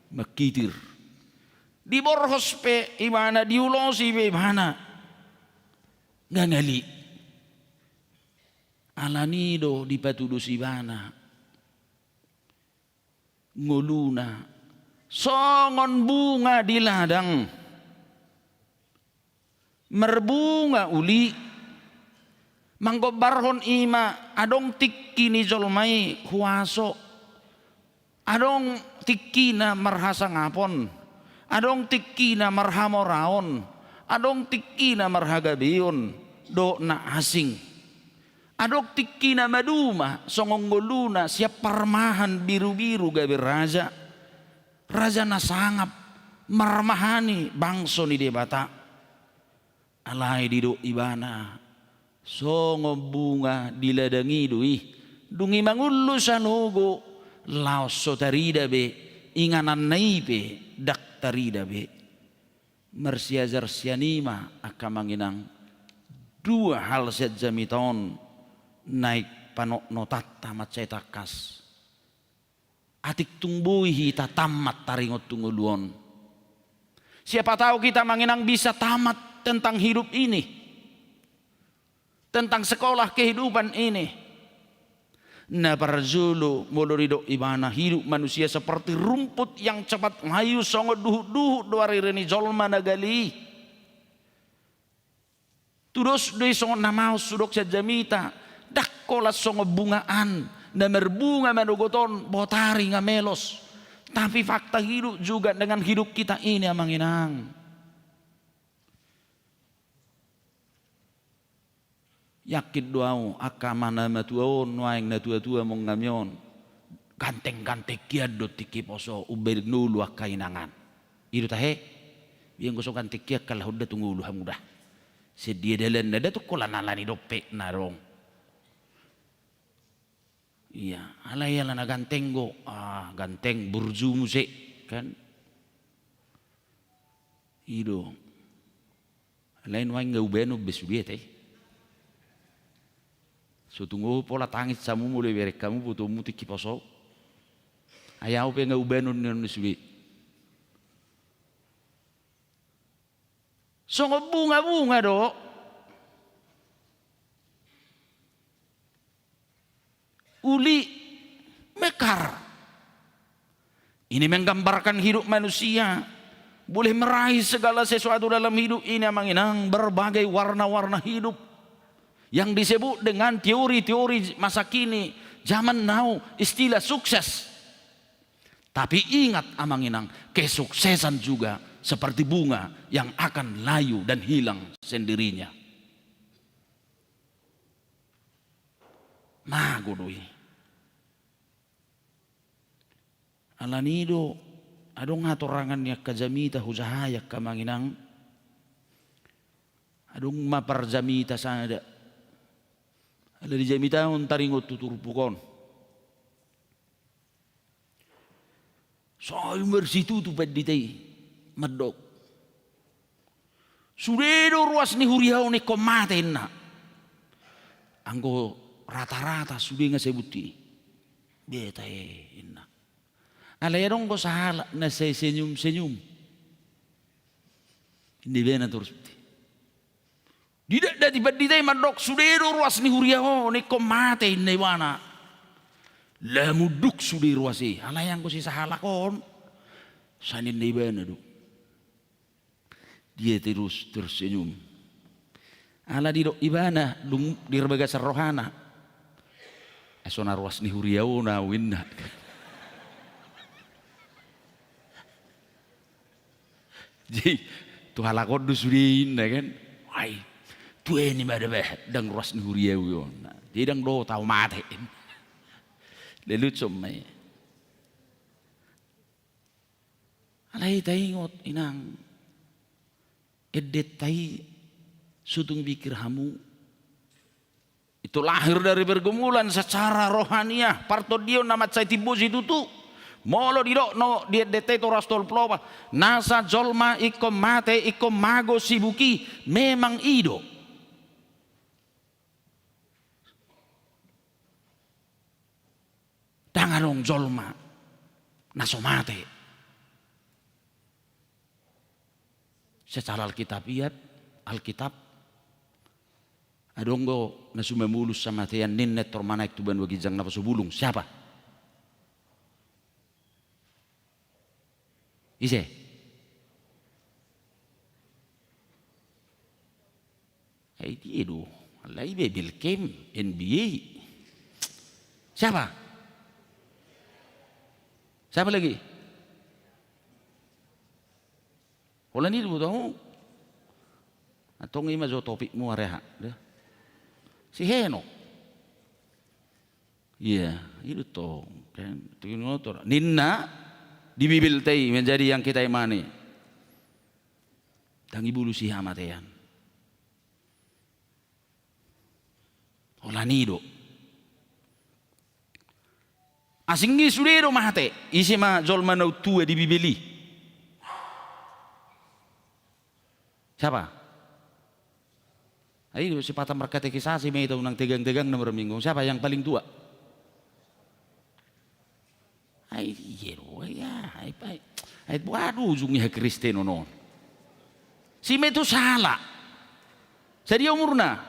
mangkitir. Diborhos pe ibana, diulosi pe ibana, nga ngali. Alani do dipatudos ibana ngoluna songon bunga di ladang. Marbunga uli, Manggombarhon i ma adong tingki ni jolma i huaso, adong tingkina marhasangapon, adong tingkina marhamoraon, adong tingkina marhagabeon dohot na asing. Adong tingkina maduma songon ngoluna sian parmahan birubiru gabe raja, raja na sangap marmahani bangso ni Debata. Alai didok ibana, songon bunga di ladang i do i, dung i mangullu salogo, laos so tarida be, ingananna i pe ndang tarida be. Marsiajar sian i ma angka amang inang, dua hal sian jamita on naeng panotnotanta mansai tangkas. Atik tung boi hita tamat taringot tu ngolu on. Siapa tahu kita amang inang bisa tamat tentang hidup ini, tentang sekolah kehidupan ini. Na parjolo molo didok ibana, hidup manusia seperti rumput yang cepat layu, songon duhutduhut do arere ni jolma na gale i. Tudos do i songon na maos hudok sian jamita, ndang holan songon bunga an na marbunga manogot on, botari nga melos. Tapi fakta hidup juga dengan hidup kita ini amang inang. Yakin do au angka ama na matua on, nuaeng na tuatua among nami on, ganteng-ganteng hian do tingki poso umbahen ngolu angka inangan. I do tahe. Ia anggo so ganteng hian, halak honda tu ngolu hamu da. Sian dia dalanna, nda tung holan ala ni dompetna adong. Ia, alai ala na ganteng do, ah, ganteng burju muse, kan? I do. Alai nuaeng nga hubahen be sude ate. So tung ho pola tangis hamu molo ibereng hamu botomu tingki poso. Ai au pe nga hubahen nion sude. Songon bunga-bunga do. Uli mekar. Ini menggambarkan hidup manusia. Boleh meraih segala sesuatu dalam hidup ini, amang inang, berbagai warna-warna hidup. Yang disebut dengan teori-teori masa kini, zaman now, istilah sukses. Tapi ingat, amang inang, kesuksesan juga seperti bunga yang akan layu dan hilang sendirinya. Mago do i. Ala ni i do, adong hatorangan ni angka jamita hujahai angka amang inang. Adong ma parjamita sada. Ala di jamita on taringot tu turpuk on. Sai marsitutu pandita i mandok, sude do ruas ni huria on ingkon mate, inna. Anggo rata-rata sude nga sai buti. Beta e, inna. Alai adong do sahalak na sai senyum-senyum. Inna ibana torus. Didakdaki pandita i mandok, sude do ruas ni huria on ingkon mate, inna ibana. Lam unduk sude ruas i, alai anggo si sahalak on, sai ninna ibana do. Dia terus tersenyum. Ala didok ibana dung di bagasan rohana, ai so na ruas ni huria on au, inna. Jadi tu halak on do sude, inna kan. Ai, tu i ma da bah, ndang ruas ni huria au i on. Jadi ndang dohot au mate. Leluhon ma i. Alai taingot, inang, endenta i, so tung pikir hamu, itu lahir dari pergumulan secara rohaniah, partondion na mansai timbo situtu. Molo didok na di endenta i, Toras tolu pulu opat, nasa jolma ingkon mate, ingkon mago sibuk i, memang i do. Ndang adong jolma na so mate. Secara Alkitabiah, Alkitab, adong do na sumamulus hamatean ninna, tor manaek tu banua ginjang na poso bulung. Siapa? Ise? Ai dia do. Alai Bible Camp, N B A. Siapa? Siapa lagi? Holan i do buat ahu. Antong i ma jo topikmu, ari aha? Si Henok. Iya, i do tong. Ninna di Bibelta i, menjadi yang kita imani. Ndang ibulus i hamatean. Holan i do. Asing i sude do mate. Ise ma jolma na tua di Bibel i? Siapa? Ai do sipata markatekisasi ma ita unang tegang-tegang na marminggu. Siapa yang paling tua? Ai iya do, ai, ai, ai, ai, waduh, ujung ni hakristenon on. Si Metusala. Sadia umurna?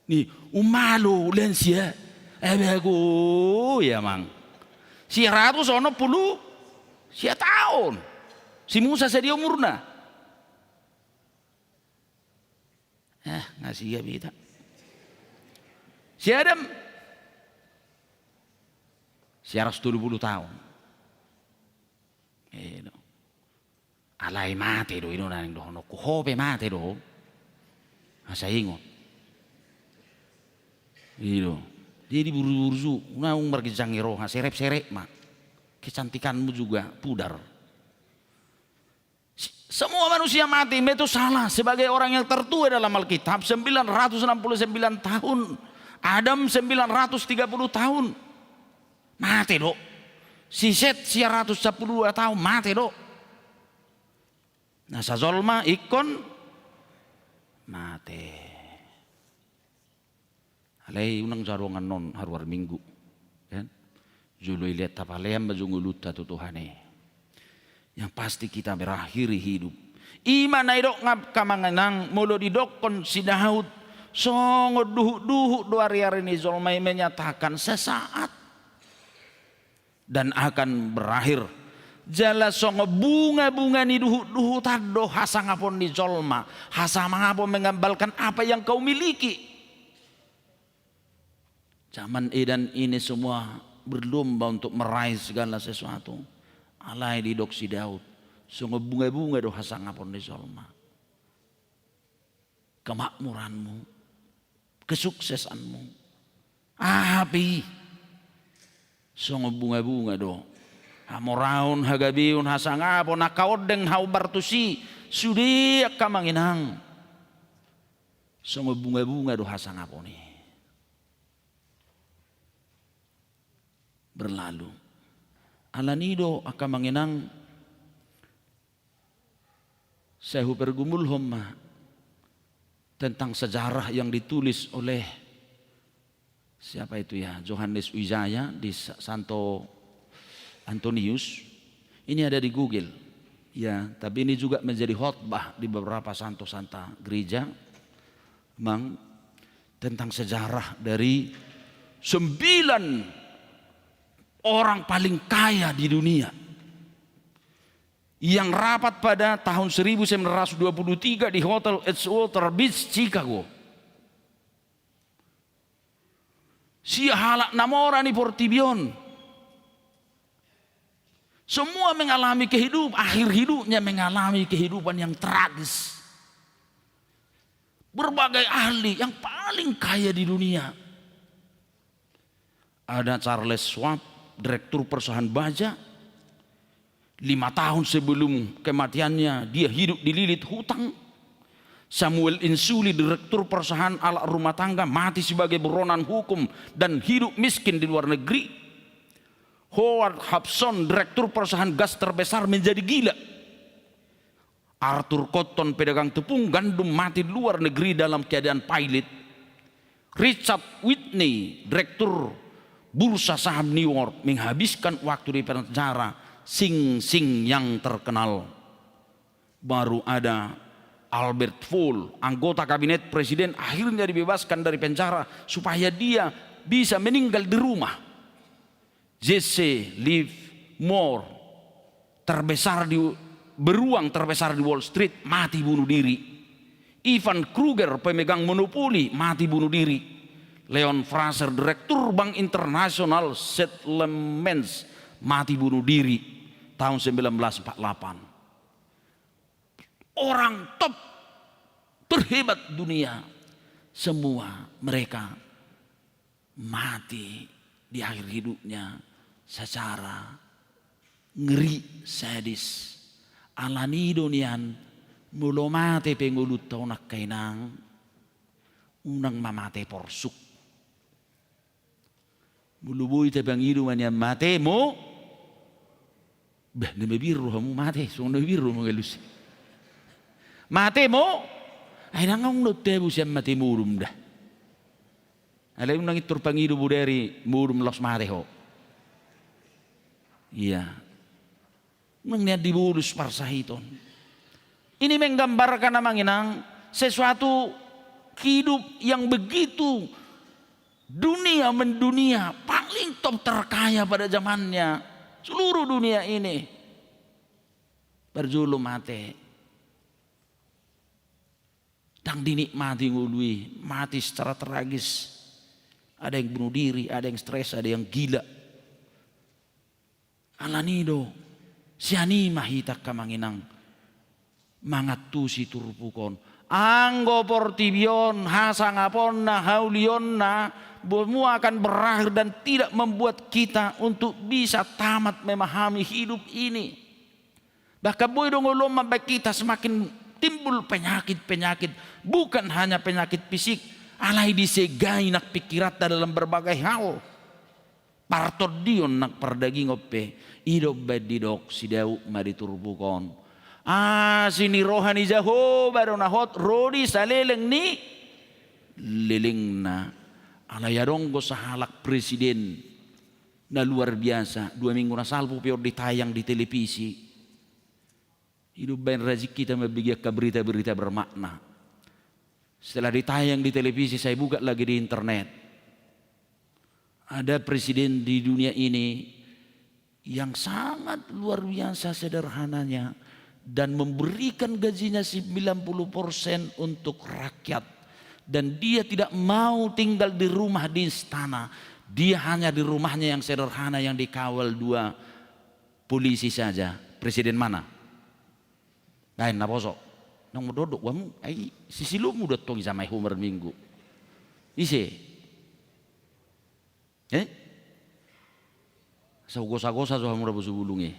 Ni, umalo lansia. Ai bago, ya mang. Sia ratus onom pulu sia taon. Si Musa sadia umurna? Eh, nga siap ita. Si Adam? Sia ratus tolu pulu taon. Alai mate do, i do na naeng dohononku, ho pe mate do. Asa ingot. I do. Jadi burju-burju, unang marginjang ni roha, serep-serep ma. Kecantikanmu juga pudar. Semua manusia mati. Metusala sebagai orang yang tertua dalam Alkitab, sembilan ratus enam puluh sembilan tahun. Adam sembilan ratus tiga puluh tahun. Mate do. Si Set sia ratus sampulu dua tahun, mate do. Na sajolma ingkon mate. Alai unang jo adong annon haruar Minggu, kan? Jolo i lean tapalean ma jo ngolunta tu Tuhan i. Yang pasti kita berakhiri hidup. I ma na didok, angka amang inang, molo didokkon si Daud, songon duhut-duhut do ari-ari ni jolma i, menyatakan sesaat dan akan berakhir. Jala songon bunga-bunga ni duhut-duhutan do hasangapon ni jolma. Hasangapon menggambarkan apa yang kau miliki. Zaman Eden ini semua berlomba untuk meraih segala sesuatu. Alai didok si Daud, songon bunga-bunga do hasangapon ni jolma. Kemakmuranmu, kesuksesanmu, aha pe i, songon bunga-bunga do. Hamoraon, hagabeon, hasangapon, angka ondeng haumbar tusi, sude angka amang inang, songon bunga-bunga do hasangapon i. Berlalu. Alani i do angka amang inang, sai hupergumulhon ma tentang sejarah yang ditulis oleh, siapa itu ya, Johannes Wijaya di Sa-, Santo Antonius. Ini ada di Google. Ya, tapi ini juga menjadi khotbah di beberapa santo santa gereja. Mang, tentang sejarah dari sembilan orang paling kaya di dunia yang rapat pada tahun seribu sembilan ratus dua puluh tiga di Hotel Edgewater Beach, Chicago. Sia halak na mora ni portibi on. Semua mengalami kehidup-, akhir hidupnya mengalami kehidupan yang tragis. Berbagai ahli yang paling kaya di dunia. Ada Charles Schwab, direktur perusahaan baja. Lima tahun sebelum kematiannya, dia hidup dililit hutang. Samuel Insuli, direktur perusahaan alat rumah tangga, mati sebagai buronan hukum dan hidup miskin di luar negeri. Howard Hopson, direktur perusahaan gas terbesar, menjadi gila. Arthur Cotton, pedagang tepung gandum, mati di luar negeri dalam keadaan pailit. Richard Whitney, direktur bursa saham New York, menghabiskan waktu di penjara. Sing Sing yang terkenal. Baru ada Albert Fall, anggota kabinet presiden, akhirnya dibebaskan dari penjara supaya dia bisa meninggal di rumah. Jesse Livermore, terbesar di, beruang terbesar di Wall Street, mati bunuh diri. Ivan Kreuger, pemegang monopoli, mati bunuh diri. Leon Fraser, direktur Bank International Settlements, mati bunuh diri tahun sembilan belas empat delapan. Orang top terhebat dunia, semua mereka mati di akhir hidupnya secara ngeri, sadis. Alani do nian, molo mate pe ngolunta on, angka inang, unang ma mate porsuk. Molo boi tapangido ma nian, mate mo. Bah, na mabiar rohamu mate, songon na mabiar rohamu ngalus. Mate mo. Ai ndang, unang do tabo sian mate modom da. Alai unang intor pangido bodari modom laos mate ho. Iya. Unang nian dibolus parsahiton. Ini menggambarkan, amang inang, sesuatu hidup yang begitu dunia mendunia, paling top terkaya pada zamannya. Seluruh dunia ini. Parjolo mate. Ndang dinikmati ngolu i, mati secara tragis. Ada yang bunuh diri, ada yang stres, ada yang gila. Alani do, sian i ma hita, angka amang inang, mangantusi turpuk on. Anggo portibi on, hasangaponna, haulionna, semua akan berakhir dan tidak membuat kita untuk bisa tamat memahami hidup ini. Bahkan boi do ngolu on mambahen hita semakin timbul penyakit-penyakit, bukan hanya penyakit fisik, alai disegai nang pingkiranta dalam berbagai hal. Partondion nang pardagingon pe, i do umbahen didok si Daud ma di turpuk on. Asi ni roha ni Jahowa do na hot ro di saleleng ni lelengna. Alai adong do sahalak presiden na luar biasa, dua minggu na salpu pe on ditayang di televisi. I do umbahen rajin hita mambege angka berita-berita bermakna. Setelah ditayang di televisi, saya buka lagi di internet. Ada presiden di dunia ini yang sangat luar biasa sederhananya dan memberikan gajinya sembilan puluh persen untuk rakyat. Dan dia tidak mau tinggal di rumah di istana. Dia hanya di rumahnya yang sederhana yang dikawal dua polisi saja. Presiden mana? Baen naposo. Nang mododok wamu, ai sisilumu do tong i sama i ho marminggu. Ise? Eh? Sai gosa-gosa jo hamu Rabu Sibulung i.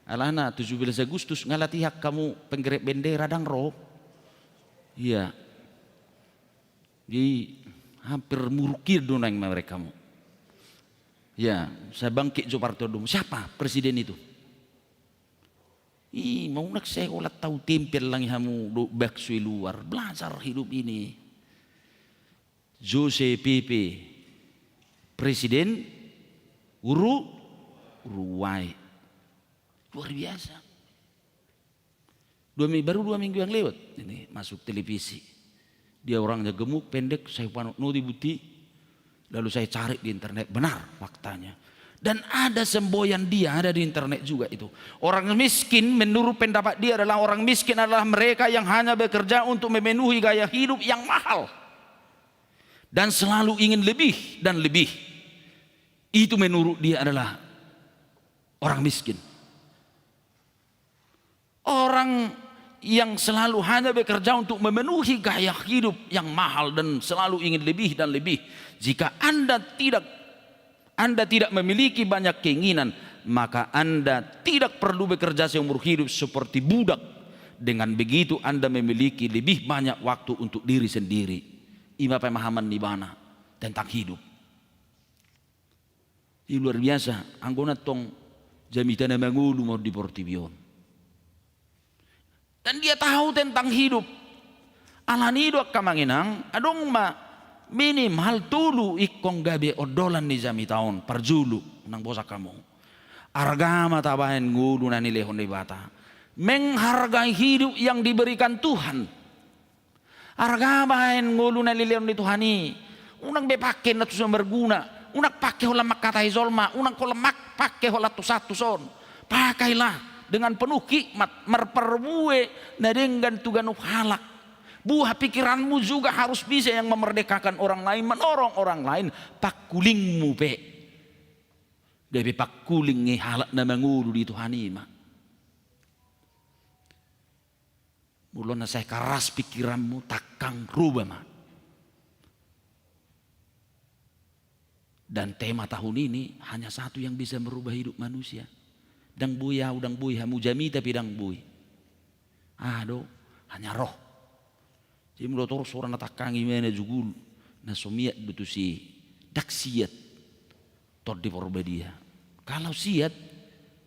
Alana tujuh belas Agustus nga latihan hamu penggerek bendera, ndang ro. Iya. Jadi hampir muruk i do naeng mereka hamu. Ya, sai bangkit jo partondimu. Siapa presiden itu? Ih, mau nak saya olah tahu tempel lagi hamu do bakso i luar. Belajar hidup ini. Jose Pepe, presiden Uru-, Uruguay. Luar biasa. Dua mi-, baru dua minggu yang lewat ini masuk televisi. Dia orangnya gemuk, pendek, saya panotnoti buti, lalu saya cari di internet, benar faktanya. Dan ada semboyan dia ada di internet juga itu. Orang miskin, menurut pendapat dia adalah orang miskin adalah mereka yang hanya bekerja untuk memenuhi gaya hidup yang mahal. Dan selalu ingin lebih dan lebih. Itu menurut dia adalah orang miskin. Orang yang selalu hanya bekerja untuk memenuhi gaya hidup yang mahal dan selalu ingin lebih dan lebih. Jika Anda tidak, Anda tidak memiliki banyak keinginan, maka Anda tidak perlu bekerja seumur hidup seperti budak. Dengan begitu Anda memiliki lebih banyak waktu untuk diri sendiri. I ma pemahaman ni ibana tentang hidup. Ini luar biasa, anggo na tong jamita na mangolu ma on di portibi on. Dan dia tahu tentang hidup. Alani do angka amang inang, adong ma minimal tolu ingkon gabe ondolan ni jamita on, parjolo, nang bosan hamu. Arga ma tabaen ngolu na nilehon Debata. Menghargai hidup yang diberikan Tuhan. Arga baen ngolu na nilehon ni Tuhan i. Unang be pake na tu so marguna. Unang pake holan mangkatai jolma. Unang holan mak-, pake holan tu sahat tu son. Pakailah dengan penuh hikmat, marparbue na denggan tu ganup halak. Buah pikiranmu juga harus bisa yang memerdekakan orang lain, menolong orang lain. Pangkulingmu pe gabe pangkuling ni halak na mangolu di Tuhan i ma. Molo na sai karas pikiranmu, tangkang, roba ma. Dan tema tahun ini hanya satu yang bisa merubah hidup manusia. Ndang boi ahu, ndang boi hamu, jamita pe ndang boi. Aha do? Hanya roh. Jadi molo torus sora na tangkang i ma na jugul, na so miat do tusi. Ndang siat Tondi Porbadia. Kalau siat,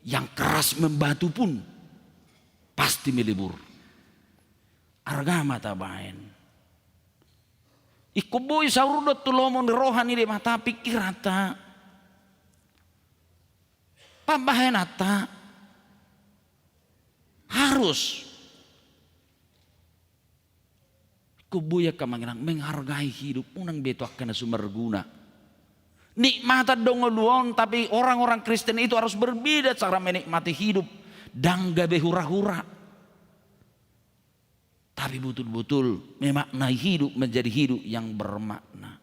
yang keras membatu pun pasti melebur. Arga ma tabaen. Ingkon boi saur do tu lomo ni roha ni Debata pikiranta, pambahenanta. Harus. Ingkon boi angka amang inang menghargai hidup, unang be tu angka na so marguna. Nikmatan do ngolu on, tapi orang-orang Kristen itu harus berbeda cara menikmati hidup. Ndang gabe hura-hura. Tapi betul-betul memaknai hidup, menjadi hidup yang bermakna.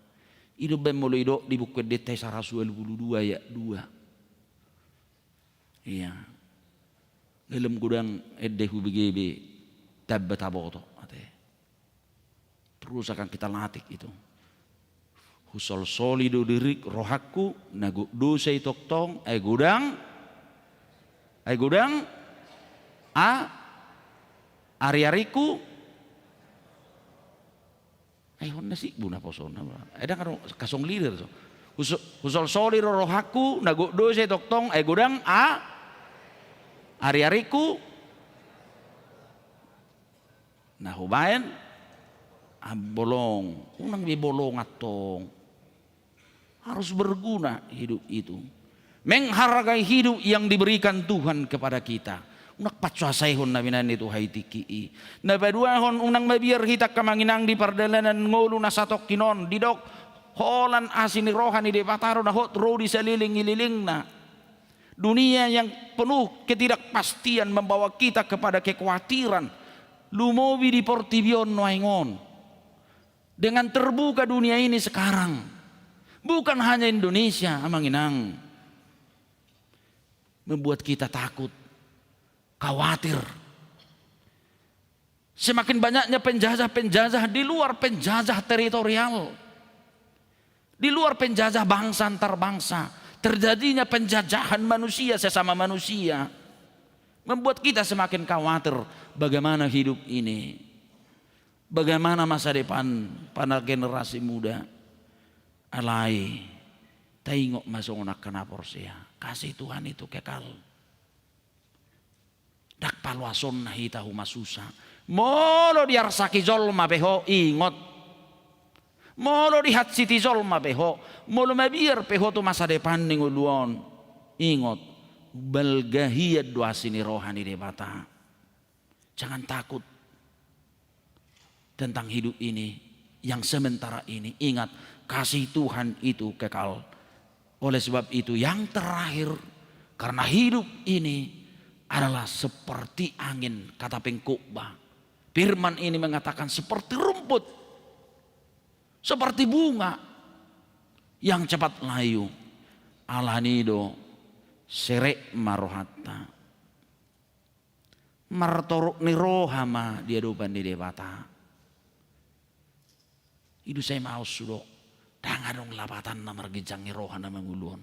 I do umbaen molo didok di Buku Endenta i saratus ualu pulu dua ayat dua. Ia. Lam godang ende hubege be, tamba taboto, ate. Terus akan kita latih itu. Husolsoli do dirik rohangku, na gok dosa i tongtong, ai godang, ai godang, a, ari-arinku, ai hon na sigbu naposona. Ai ndang adong kasong lider so. Huso-, husolsoli do rohangku, na gok dosa i tongtong, ai godang, a, ari-arinku. Na hubaen, ambolong, unang be bolong antong. Harus berguna hidup itu. Menghargai hidup yang diberikan Tuhan kepada kita. Unang pansuasaihon na binaen ni Tuhan i tingki i. Na paduahon, unang mabiar hita angka amang inang di pardalanan ngolu na satongkin on, didok holan asi ni roha ni Debata do na hot ro di salelenglelengna. Dunia yang penuh ketidakpastian membawa kita kepada kekhawatiran. Lumobi di portibi on nuaeng on. Dengan terbuka dunia ini sekarang, bukan hanya Indonesia, amang inang, membuat kita takut, khawatir. Semakin banyaknya penjajah-penjajah di luar penjajah teritorial, di luar penjajah bangsa antar bangsa, terjadinya penjajahan manusia sesama manusia, membuat kita semakin khawatir bagaimana hidup ini, bagaimana masa depan para generasi muda. Alai, taingot ma songon angka na porsea, kasih Tuhan itu kekal. Ndang paloasonna hita humasusa. Molo diarsaki jolma pe ho, ingot. Molo dihansiti jolma pe ho, molo mabiar pe ho tu masa depan ni ngolu on, ingot. Balga hian do asi ni roha ni Debata. Jangan takut tentang hidup ini yang sementara ini. Ingat, kasih Tuhan itu kekal. Oleh sebab itu, yang terakhir, karena hidup ini adalah seperti angin, kata pengkhotbah. Firman ini mengatakan seperti rumput, seperti bunga yang cepat layu. Alani do, serep ma rohanta. Martorop ni roha ma di adopan ni Debata. I do sai maos hudok, ndang adong lapatanna marginjang ni roha na mangolu on.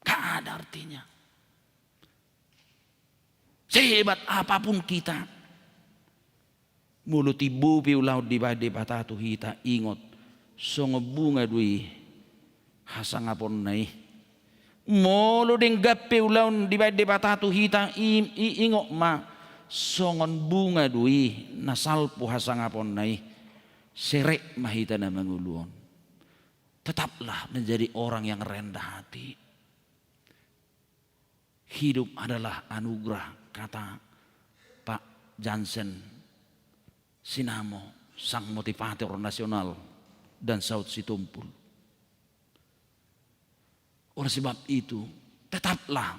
Gak ada artinya. Sehebat apapun kita, molo timbo pe ulaon dibaen Debata tu hita, ingot, songon bunga do i hasangaponna i. Molo denggan pe ulaon dibaen Debata tu hita, i, i, ingot ma, songon bunga do i na salpu hasangaponna i. Serep ma hita na mangolu on. Tetaplah menjadi orang yang rendah hati. Hidup adalah anugerah, kata Pak Jansen Sinamo, sang motivator nasional dan Saud Sitompul. Oleh sebab itu, tetaplah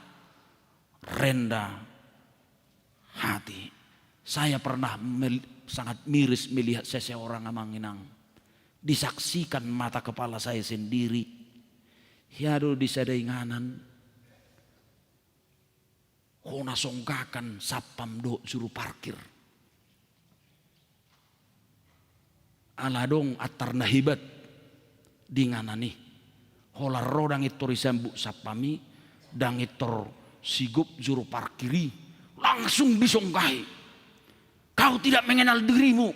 rendah hati. Saya pernah mel-, sangat miris melihat seseorang, Amang Inang, disaksikan mata kepala saya sendiri. Hea do di sada inganan, hona songgakan satpam dohot juru parkir. Ala adong antar na hebat di inganan i. Holan ro dang intor isambut satpam i, dang intor sigop juru parkir i, langsung disonggahi. Kau tidak mengenal dirimu.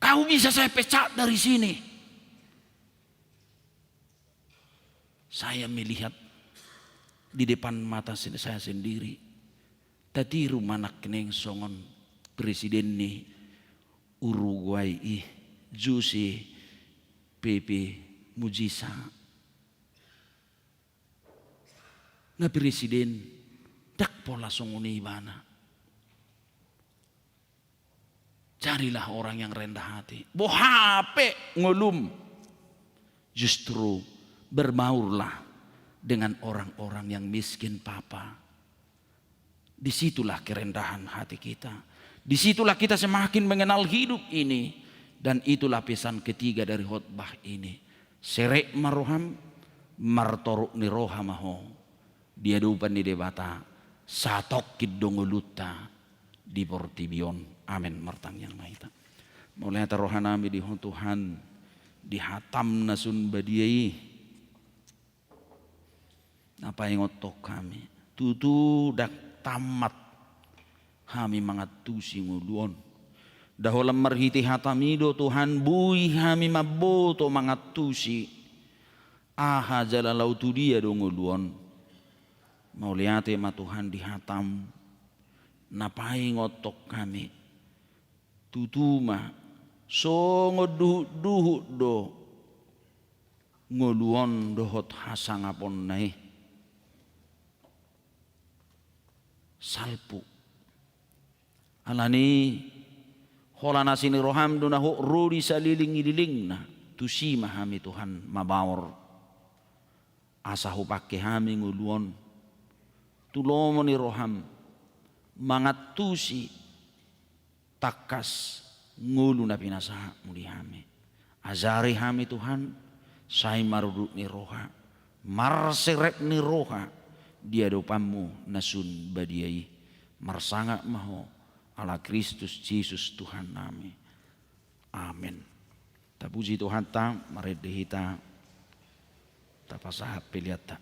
Kau bisa saya pecat dari sini. Saya melihat di depan mata sen-, saya sendiri. Tatiru ma nangkining songon presiden ni Uruguay i, Jose Pepe Mujica. Na presiden, ndang pola songon i ibana. Jadilah orang yang rendah hati. Boha pe ngolum, justru berbaurlah dengan orang-orang yang miskin, Papa. Disitulah kerendahan hati kita. Disitulah kita semakin mengenal hidup ini. Dan itulah pesan ketiga dari khotbah ini. Serep ma roham, martorop ni roha ma ho. Di adopan ni Debata, satongkin do ngolunta di portibi on. Amen. Martangiang ma hita. Mauliate rohanami di Ho Tuhan, di hataM na sun badia i. Na paingothon hami, tutu ndang tammat hami mangantusi ngolu on. Nda holan marhite hataMi do Tuhan, boi hami mamboto mangantusi aha jala laho tu dia do ngolu on. Mauliate ma Tuhan di hataM, na paingothon hami. Tutu ma, songon duhutduhut do ngolu on dohot hasangaponna i. Salpu. Alani, holan asi ni rohaM do na hot ro di saleleng ni lelengna, tusi ma hami Tuhan mabaor. Asa hupangke hami ngolu on tu lomo ni rohaM, mangantusi tangkas ngolu na pinasahatMu di hami. Ajari hami Tuhan, sai marudut ni roha, marserep ni roha di adopanMu na sun badia i. Marsangap ma Ho, ala Kristus Jesus Tuhannami. Amen. Tapuji Tuhanta, marende hita, tapasahat peleanta.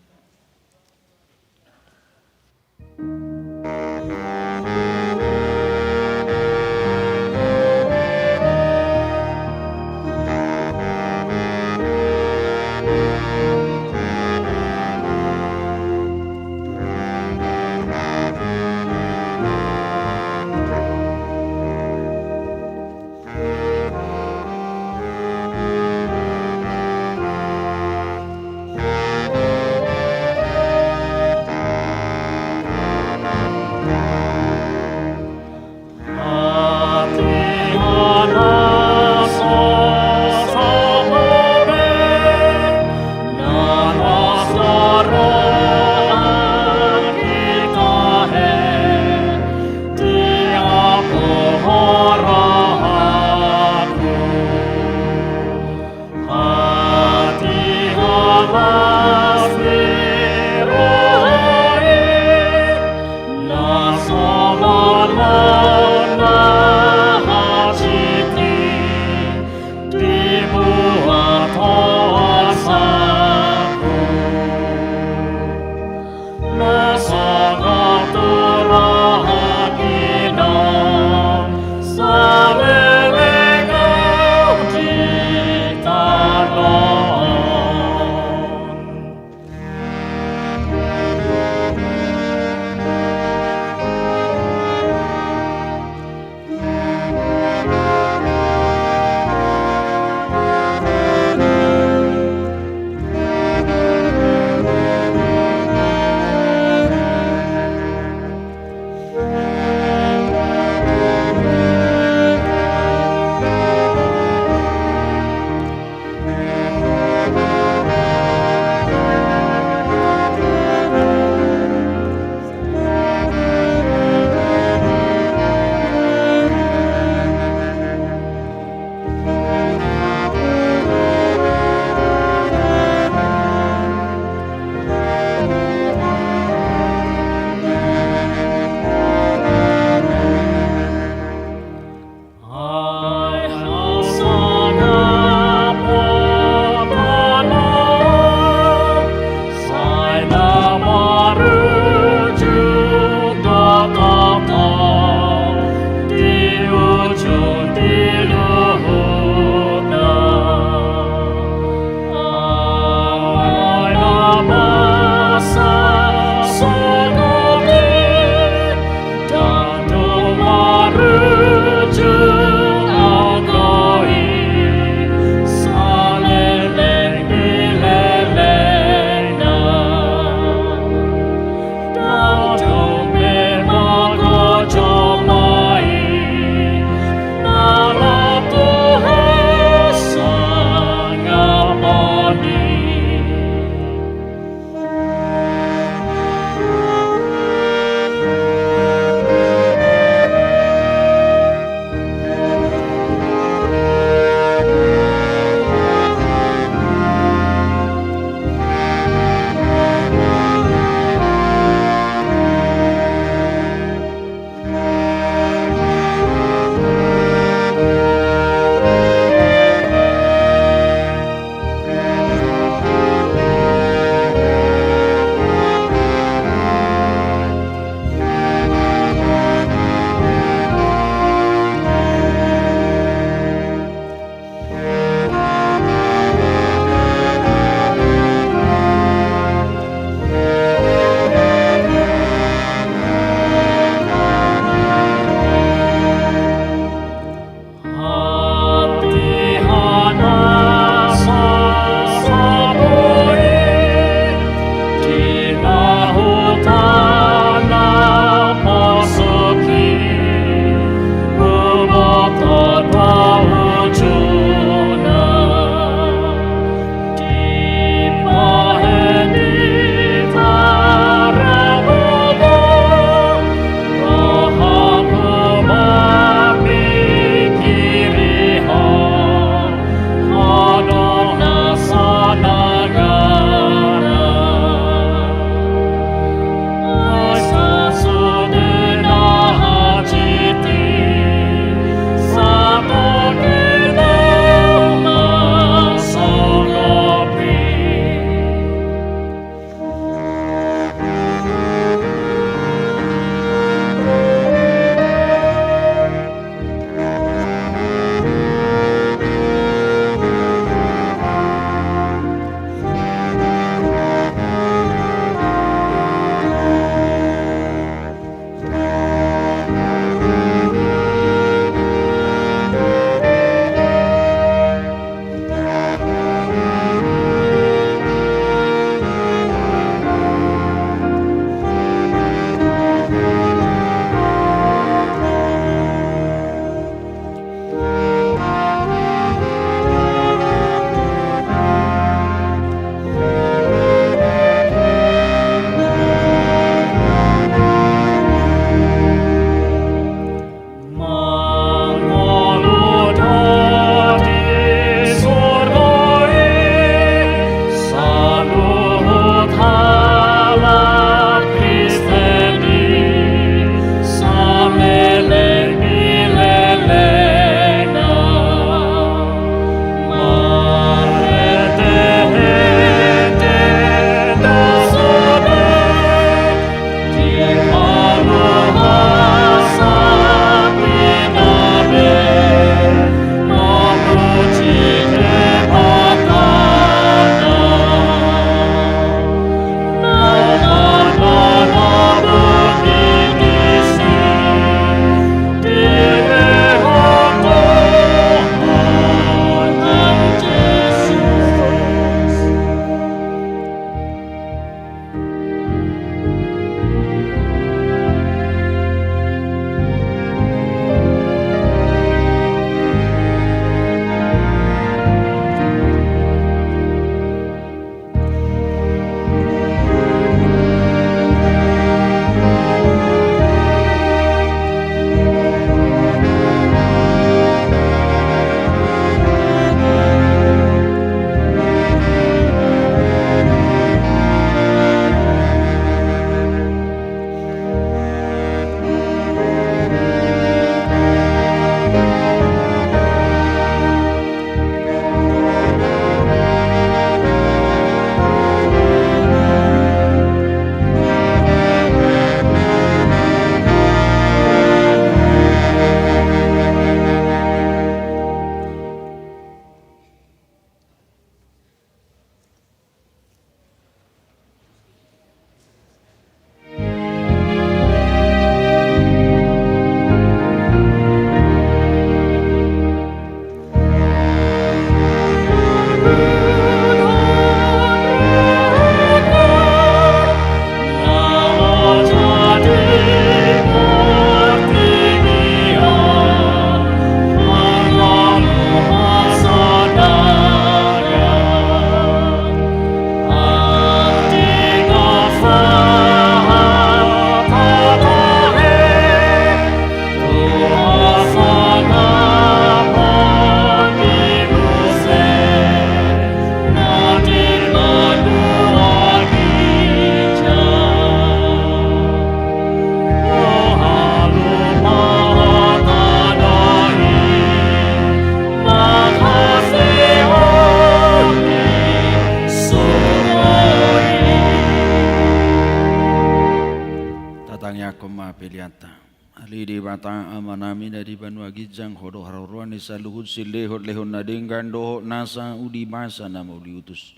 Homa peleanta. Ale Debata Amanami na di banua ginjang, Ho do haroroan ni saluhut silehonlehon na denggan dohot nasa uli basa na mauliutus.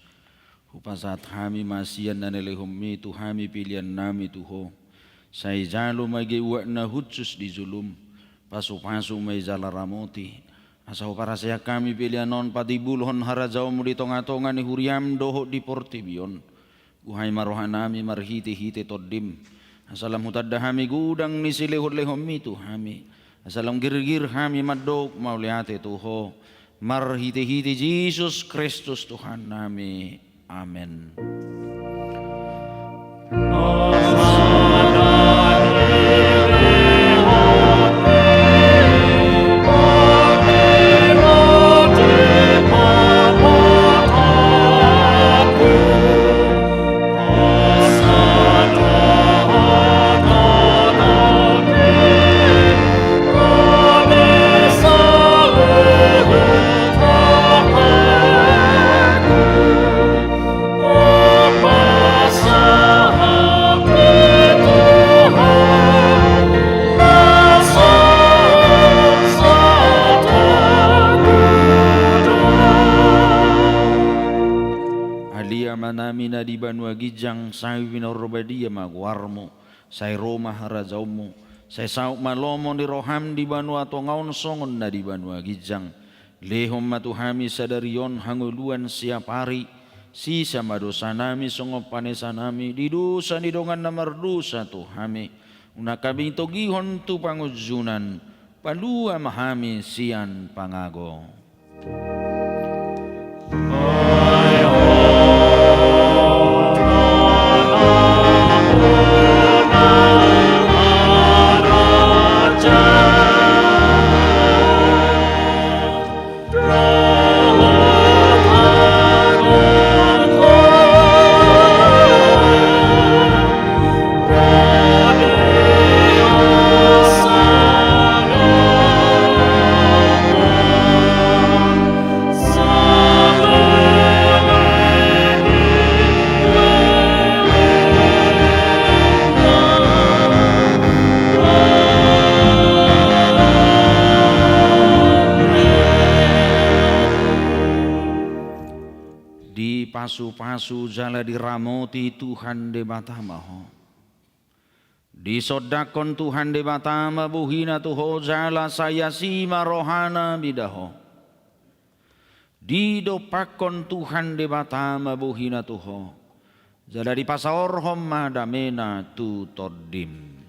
Hupasahat hami ma sian na nilehonMi tu hami peleannami tu Ho. Sai jalo ma i uap na hushus di jolom. Pasupasu ma i jala ramoti. Asa huparaseak hami pelean on patimbulhon harajaonMu di tongatonga ni huriaM dohot di portibi on. Buhai ma rohanami marhitehite TondiM. Asa lam hutanda hami godang ni silehonlehonMi tu hami. Asa lam girgir hami mandok mauliate tu Ho. Marhitehite Jesus Kristus Tuhannami. Amen. Ale Amanami na di banua ginjang, sai pinarbadia ma goarMu. Sai ro ma harajaonMu. Sai saut ma lomo ni rohaM di banua tonga on songon na di banua ginjang. Lehon ma tu hami sadari on hangoluan siapari. Sesa ma dosanami songon panesanami di dosa ni dongan na mardosa tu hami. Unang hami togihon tu pangunjunan. Palua ma hami sian pangago. Dipasupasu jala diramoti Tuhan Debata ma ho. Disondangkon Tuhan Debata ma bohiNa tu ho jala sai asi ma rohaNa mida ho. Didompakkon Tuhan Debata ma bohiNa tu ho. Jala dipasaorhon ma dameNa tu tondim.